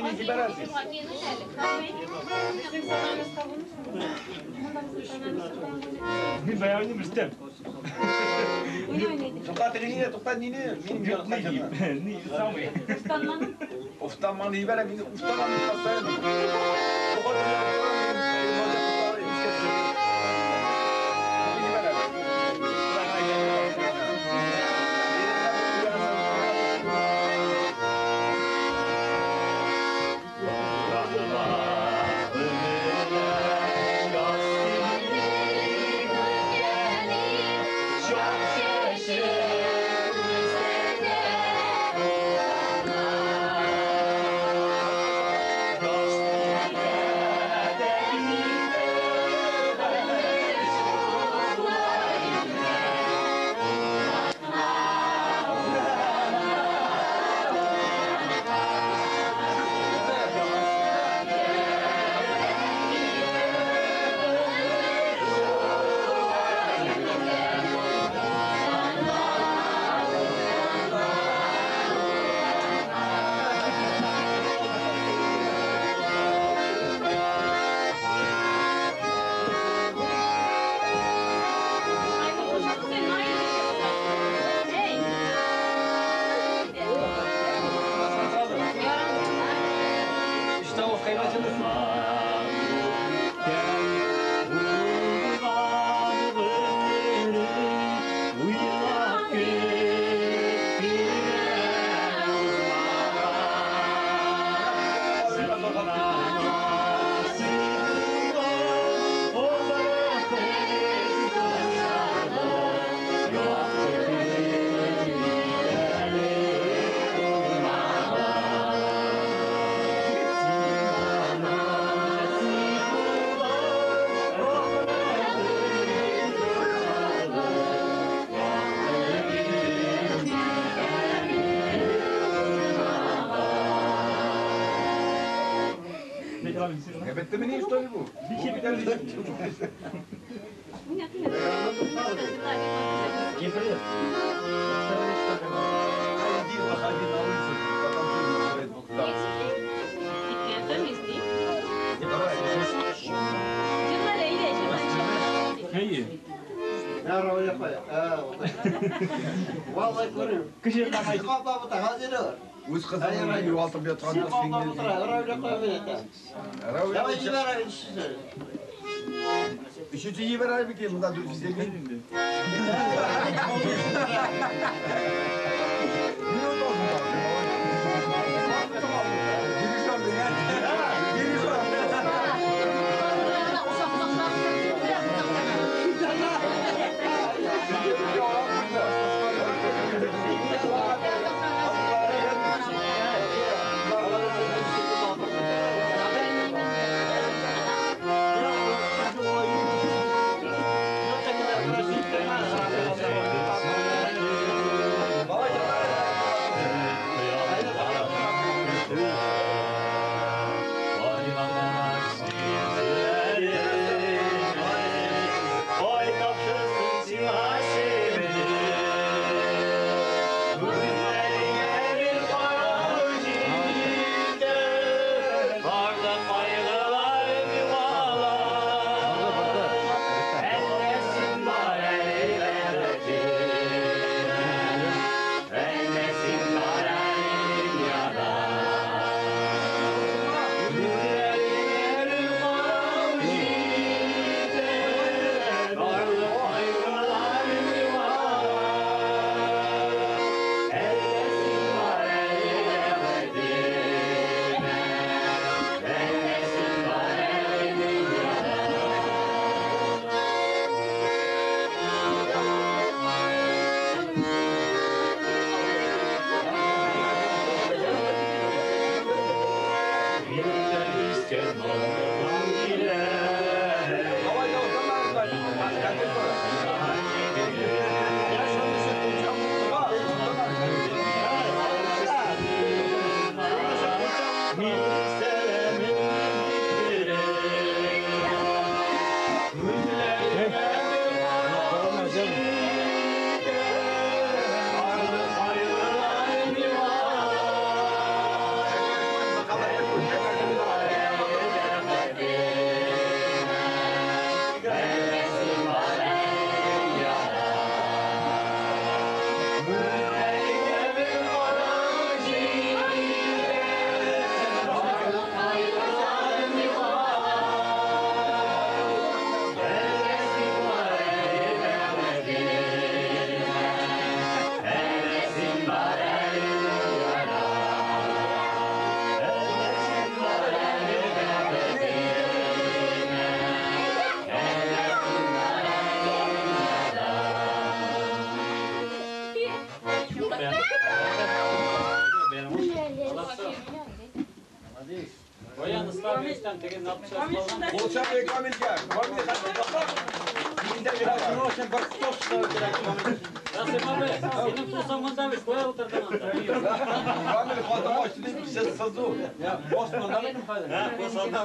нине җибәрәсез. Мин баягы Рөстәм. Тукта теге нине, тукта нине, минем яраткан. Ни, самый. Уфтанманы җибәрә, мин уфтанам постоянно. Беттемени, что ли, бу? Иди, выходи на улицу, потом Vallahi күрәм. Кеше каплап утыра, хәзер. Үз кызыңны югалтып яткан каплап утыра, Равилә куя бирә. Давай җибәр өченче. Өченче җибәр микән монда дүрт йөз инде. Баян ислам эштән теге напчас калган. Кул чапы Камилгә. Камил хәзер башлап. Миндә генә бар. Расим абый, синең тусың монда бит, кая утырдың анда? Камил хатын ачты дип сез сызу. Я, бос монда минем хәзер. Һә, бос анда.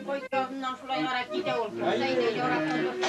Кайтарыннан шулай карап китә ул. Сәйдә яратып.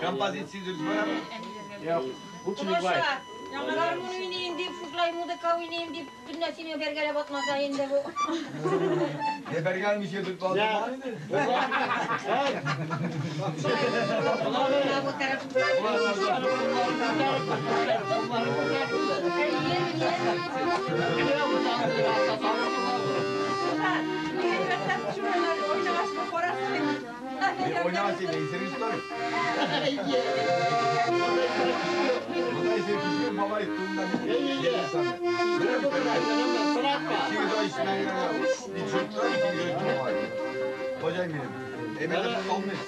Композиция дөрес барамы? Юк, лучше не бывает. Яңа гармун уйныйм дип, шушылай музыка уйныйм дип, төнлә сине бәргәләп атмаса инде бу. Не бәргәлмичә дип алдым инде. Oynamaz değil, izlemiş tabii. Buna izlemiş baba ettiğinden. Hocam benim. Emre olmuş.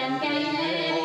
Thank you.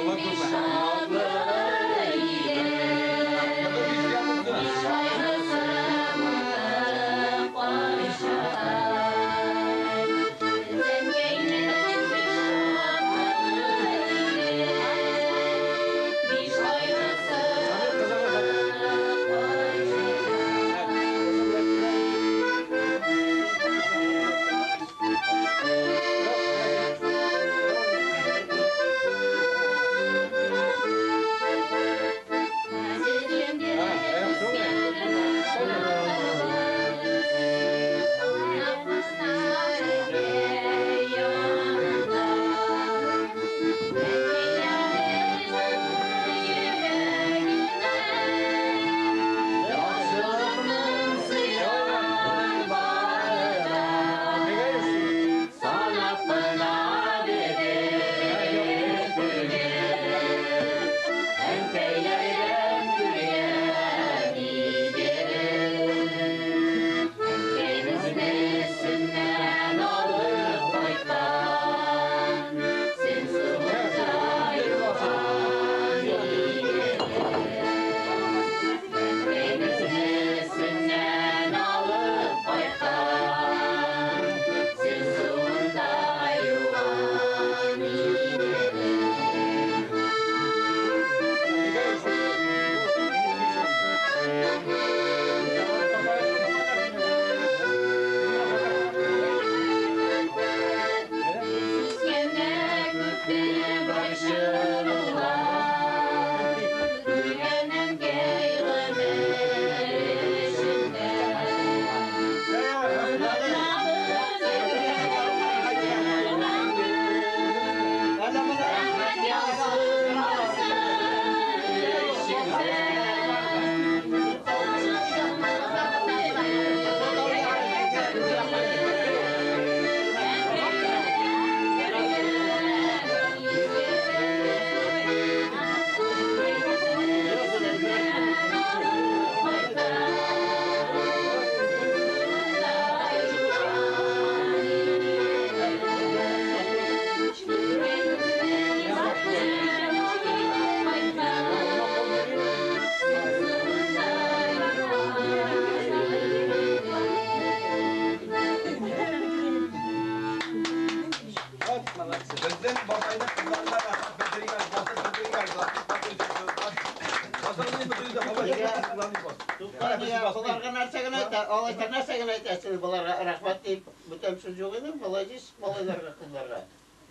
Боларга нәрсә генә әйтә, алайса нәрсә генә әйтәсез, боларга рәхмәт дип бүтән сүз юк инде, молодец, малайларга, кызларга.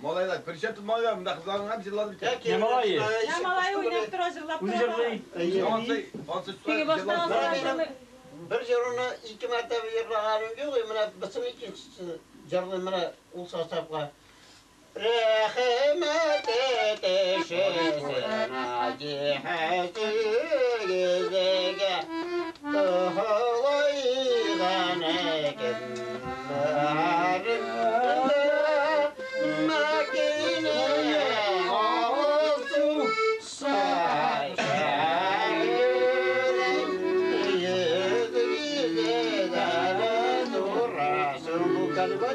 Малайлар, причем тут малайлар, монда кызларның һәммәсе җырлады бит. Я малай уйнап тора, җырлап тора. Үзе җырлый. Ансы Теге башта җырлый. Бер җыруны ике мәртәбә җырлаганым юк, менә берсен икенчесе җырлый, менә ул составка. Рәхмәт итешсен җиһәтегезгә, тыгылайган көннәрендә мәкине алсу сәчәгенең йөзгезләре нурасы. Бу калибә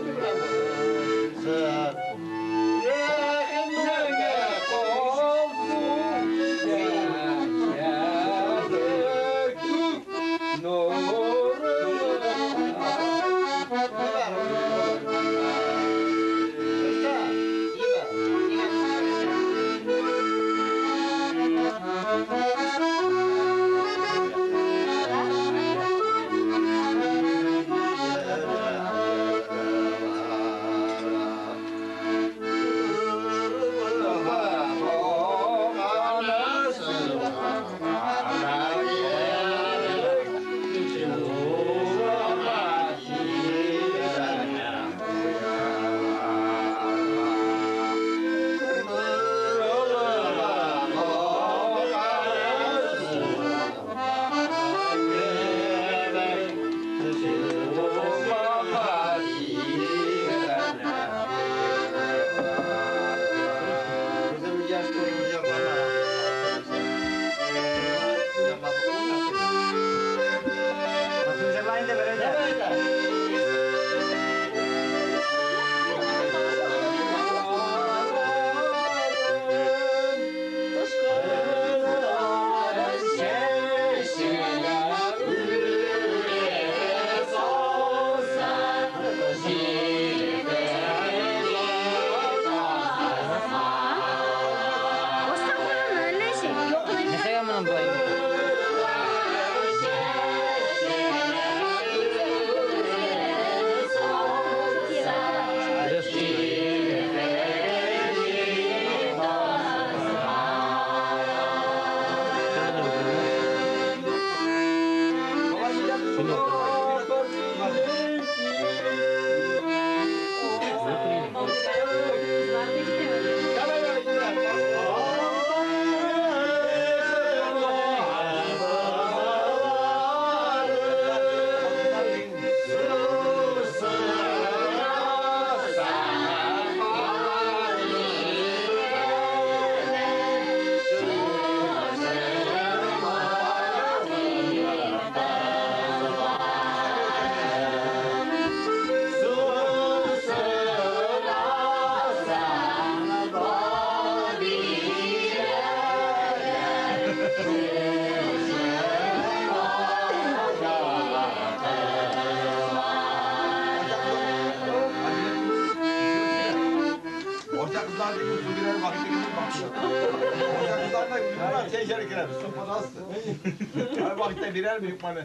Birer mi yukmanı?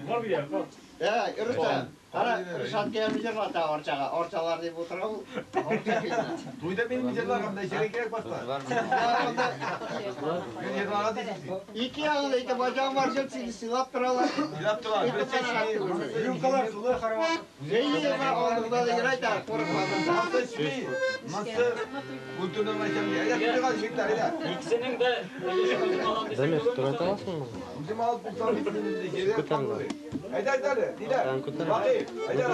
Var bir yer, var. Ya, Rüstem, qara, Rüşat kelib jırlata orçağa, orçalar deb o'tirib, orça keldi. To'yda benim jırlarım da içeri gerek başlar. İki yanında iki bacağım var, seni silap turalar. Silap turalar, bir çeşmi. Yumkalar, sular, karavan. İyi, ben oldukta da giray da korkmadım. Nasıl çeşmi, nasıl kulturdan başlayalım diye. Ayda tutuyor çocuklar, ayda. İkisinin de Demir, turata alsın mı? Bizim alıp bulsam bittiğimizde geri. Ayda, ayda, Diler. Bakayım. Ayda,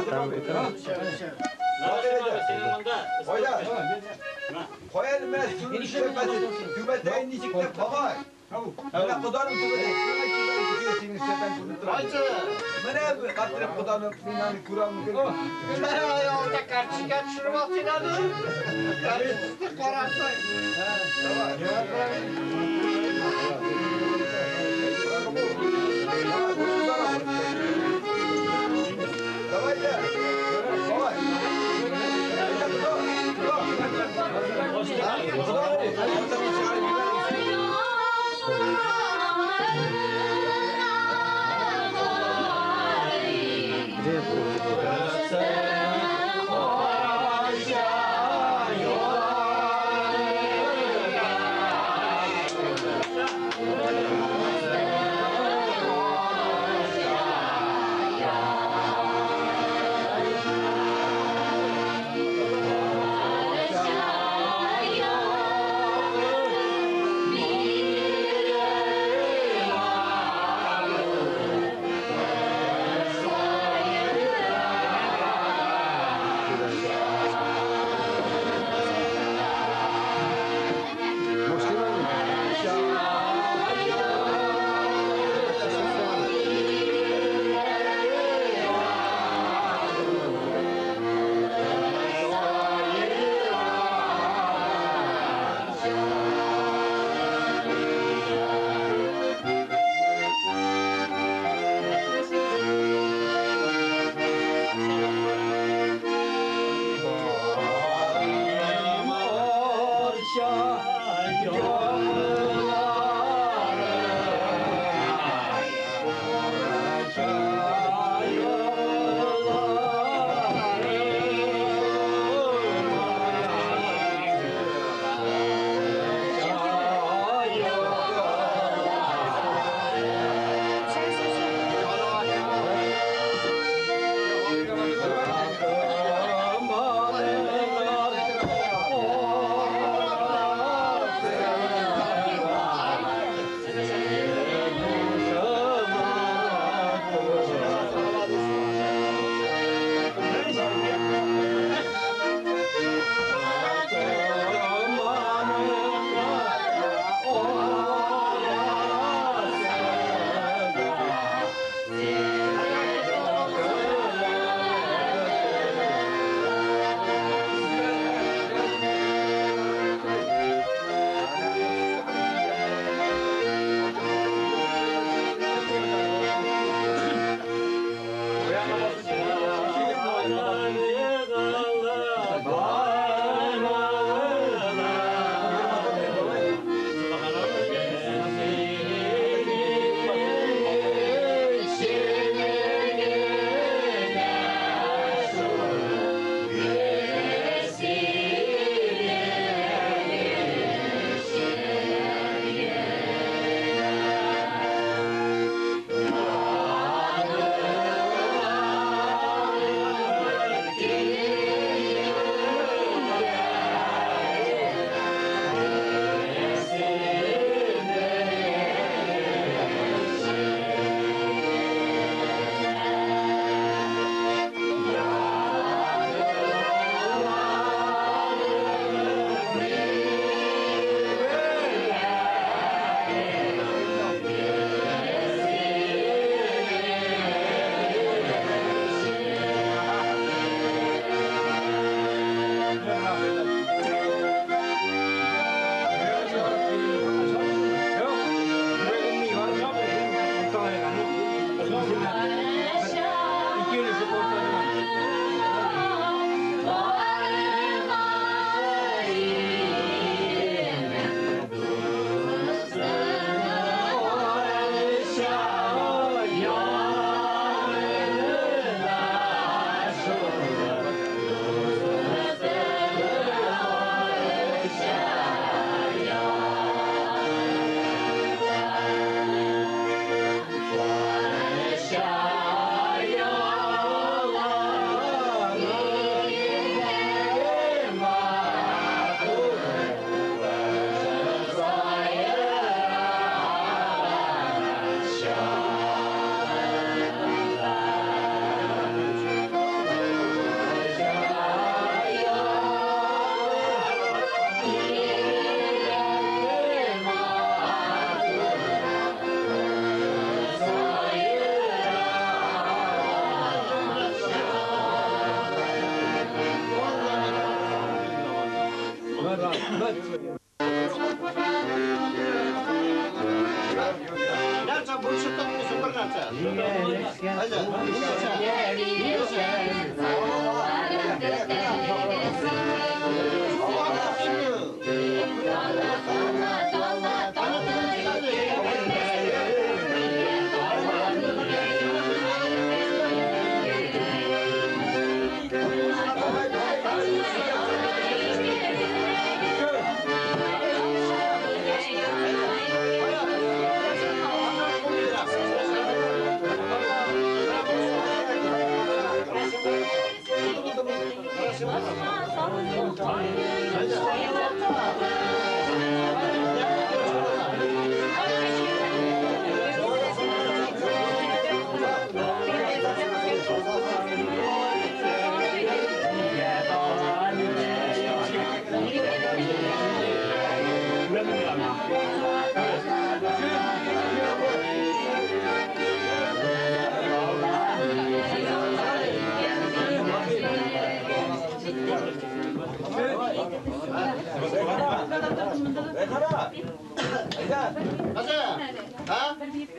ayda. Koyalım ben şunu şöpesi, tübete niçikte baba. Öyle kudanım tübete, Mene katırıp kudanım, minanı kuramı kırıp. Yolda karşıya düşürüp atinadı. Karıştı karartı. Давай da. Давай.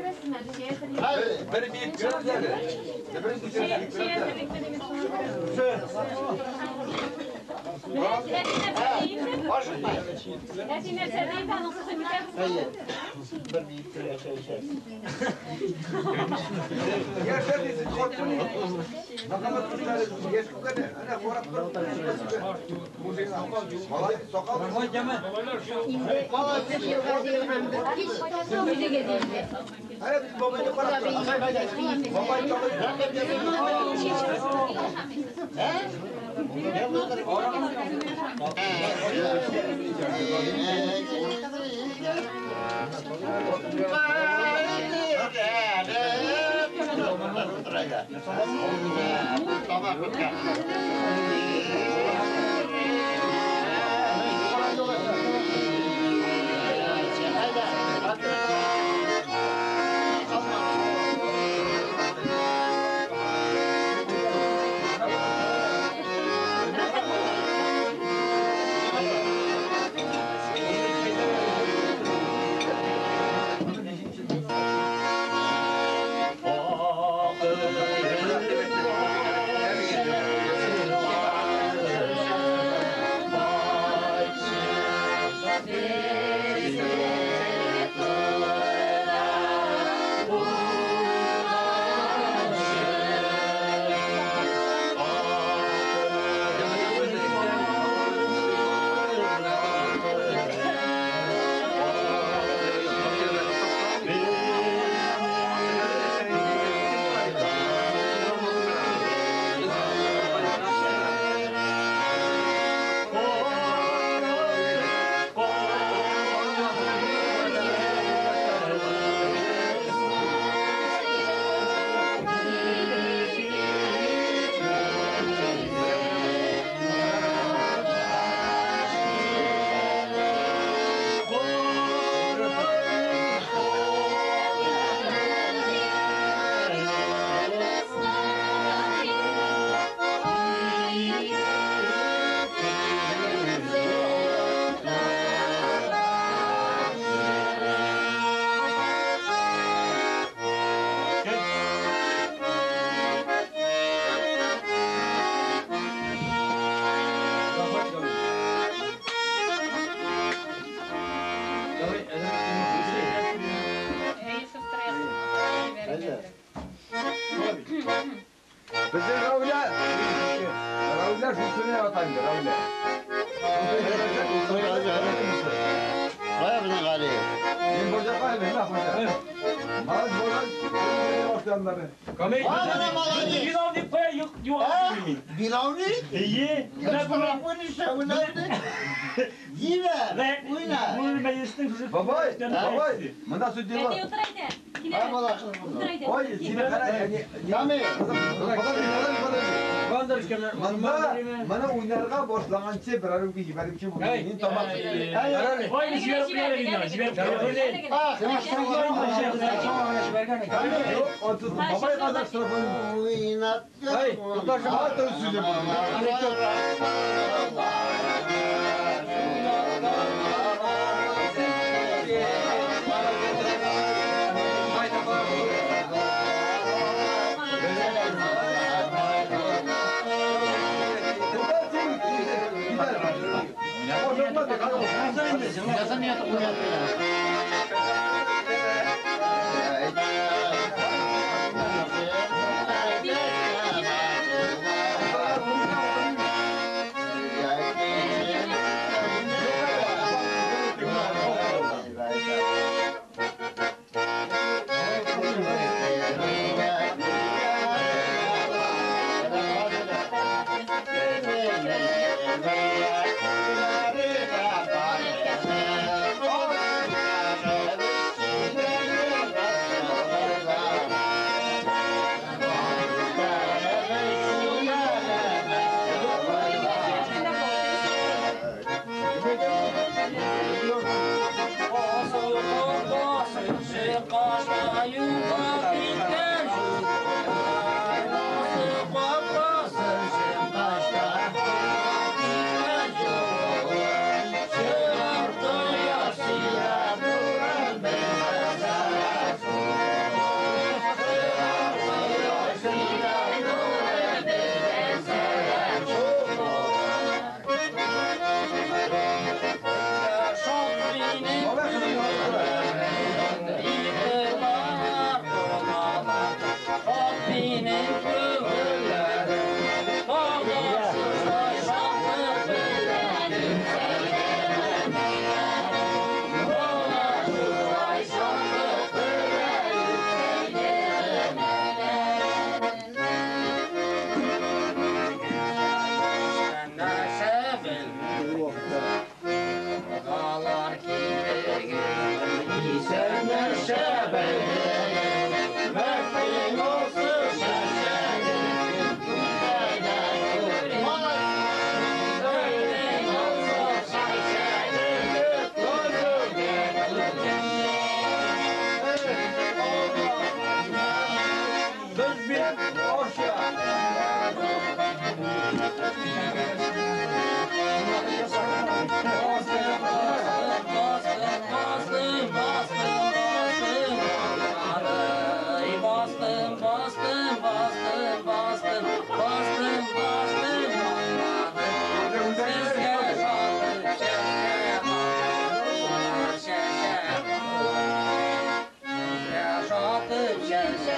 керәсезме әле? Чәй әзерлик. Бер биеп керәбез әле. Чәй әзерлик дидегез шуңа күрә. Әти нәрсә ди, аның сүзен үтәбез. Бер биеп керә чәй эчәбез. Яшәр дисез, хатын. Мәхәббәт кызлары яшь күкәне. Әнә карап тор. Малай, сакал. Инде 30 елга җыелган бер кич үзегез инде. Әнә без бабайны карап тор. Бабай тагын. Безнең Раулә, Раулә шушыны ярата инде, Раулә. Кая безнең Гали? Мин бозака әле, мә хуҗа. Малай болай, башланнары. Камил. Менә молодец. Билау дип куя, юк, юк. Билауны? Ие. Менә буны. Димә, уйна. Бабай, бабай, монда сүз Әти дела. утыр әйдә. Килә. Ай, бала. Утыр әйдә. Ой, сине кара, яни. Камил. Подожди, подожди, подожди. Монда, моны уйнарга башлаганчы берәр үк җибәрүче булды. Мин тамак. Ой, җибәреп куя инде, җибәреп куя. Юк, ансыз бабай кадәр штрафын. Уйнат. Ай, тоташа сүзе бу. Thank you. Dörtler,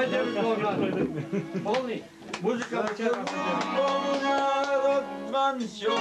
итәбез боларны. Полный. Музыка буенча концерт итәбез.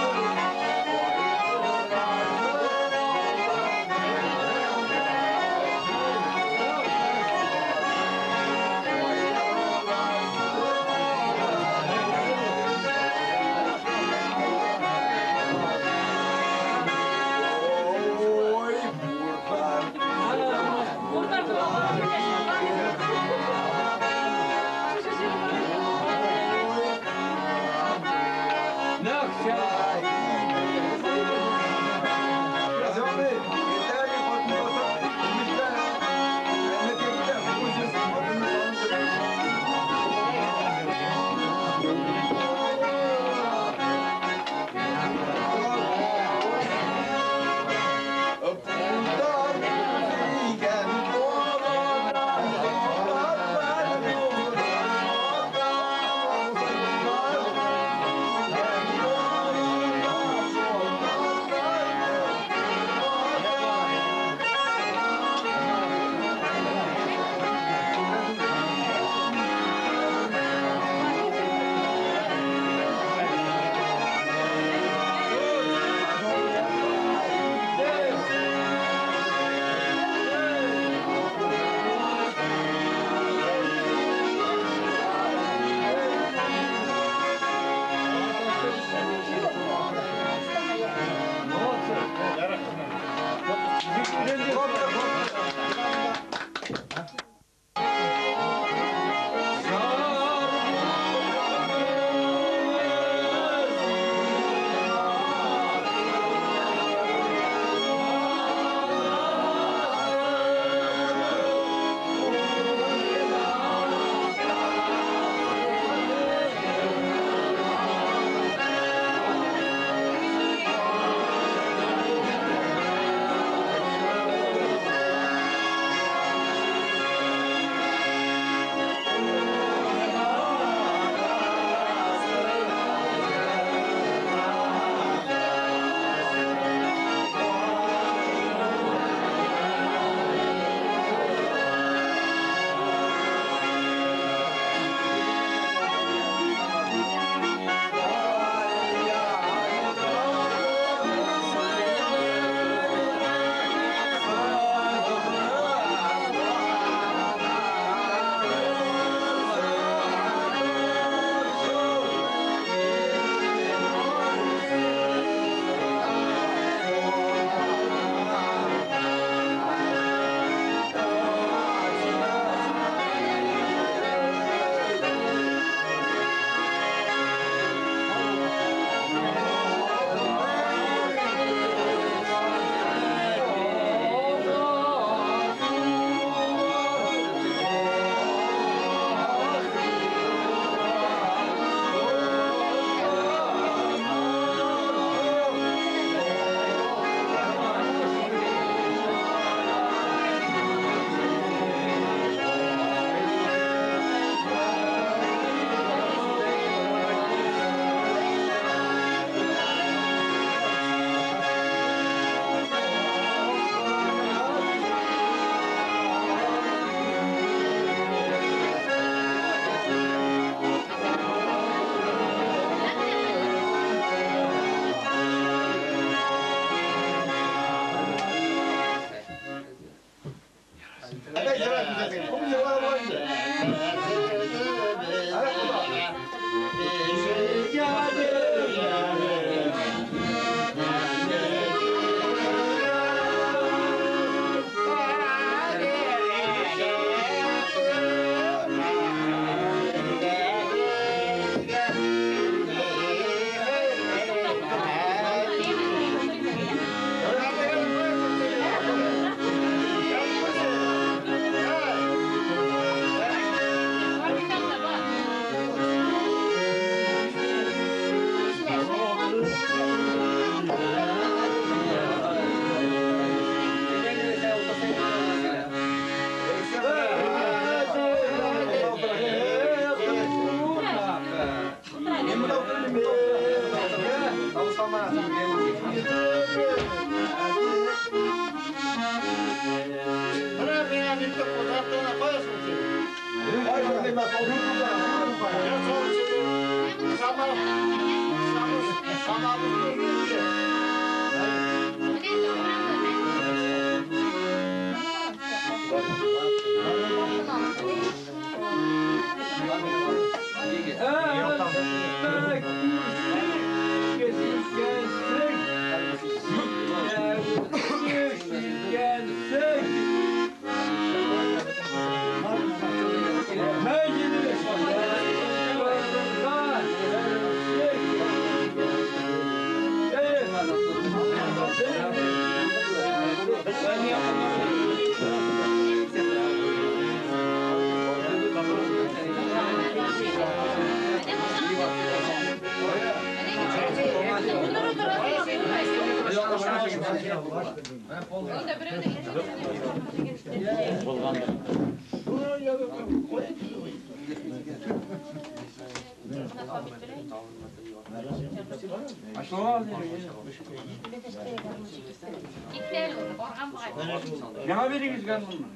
Миңа бирегез гармунны.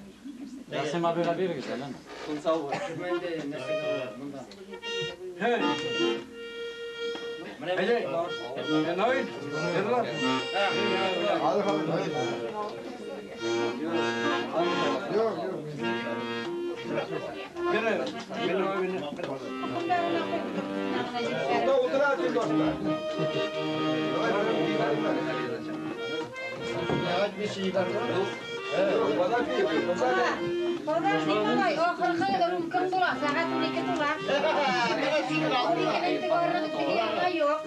Расим абыйга бирегез әле. Һей. Әйдә. Наил, җырлар. Юк, юк. Бир, бир абыйны. Утыра, утыра, dostlar. Подожди, малай, ахыргы рюмкаң була, сәгать 12 тула. 12-нең теге арыгы теге ягы юк.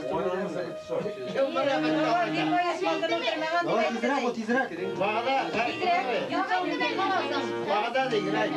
Тизрәк, ул тизрәк. Вәгъдә. Тизрәк. Вәгъдә дигән.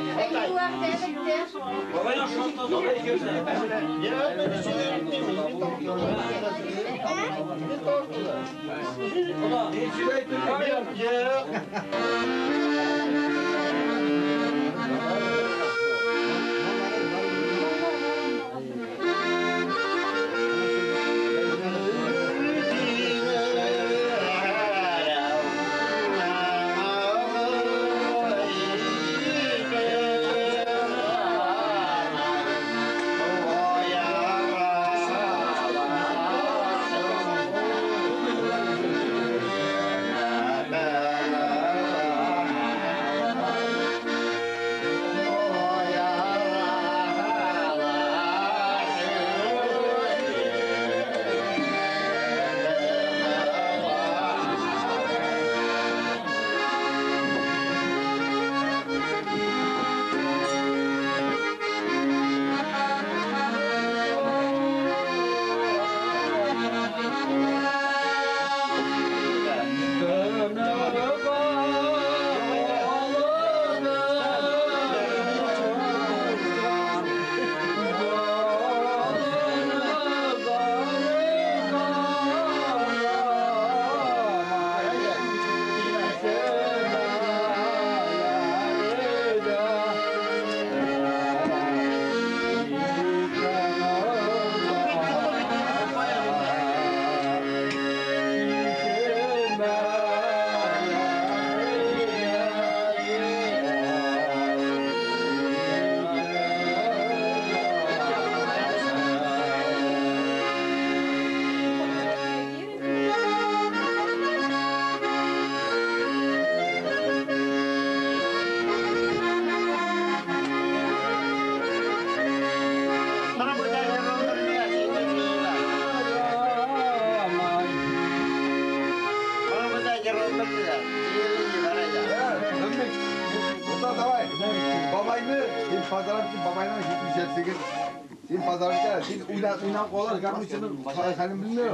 Уйнап калар, гармунчының хәлен белмәй.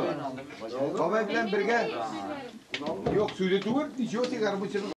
Бабай белән бергә. Юк, сүзе түгел, ничего син гармунчының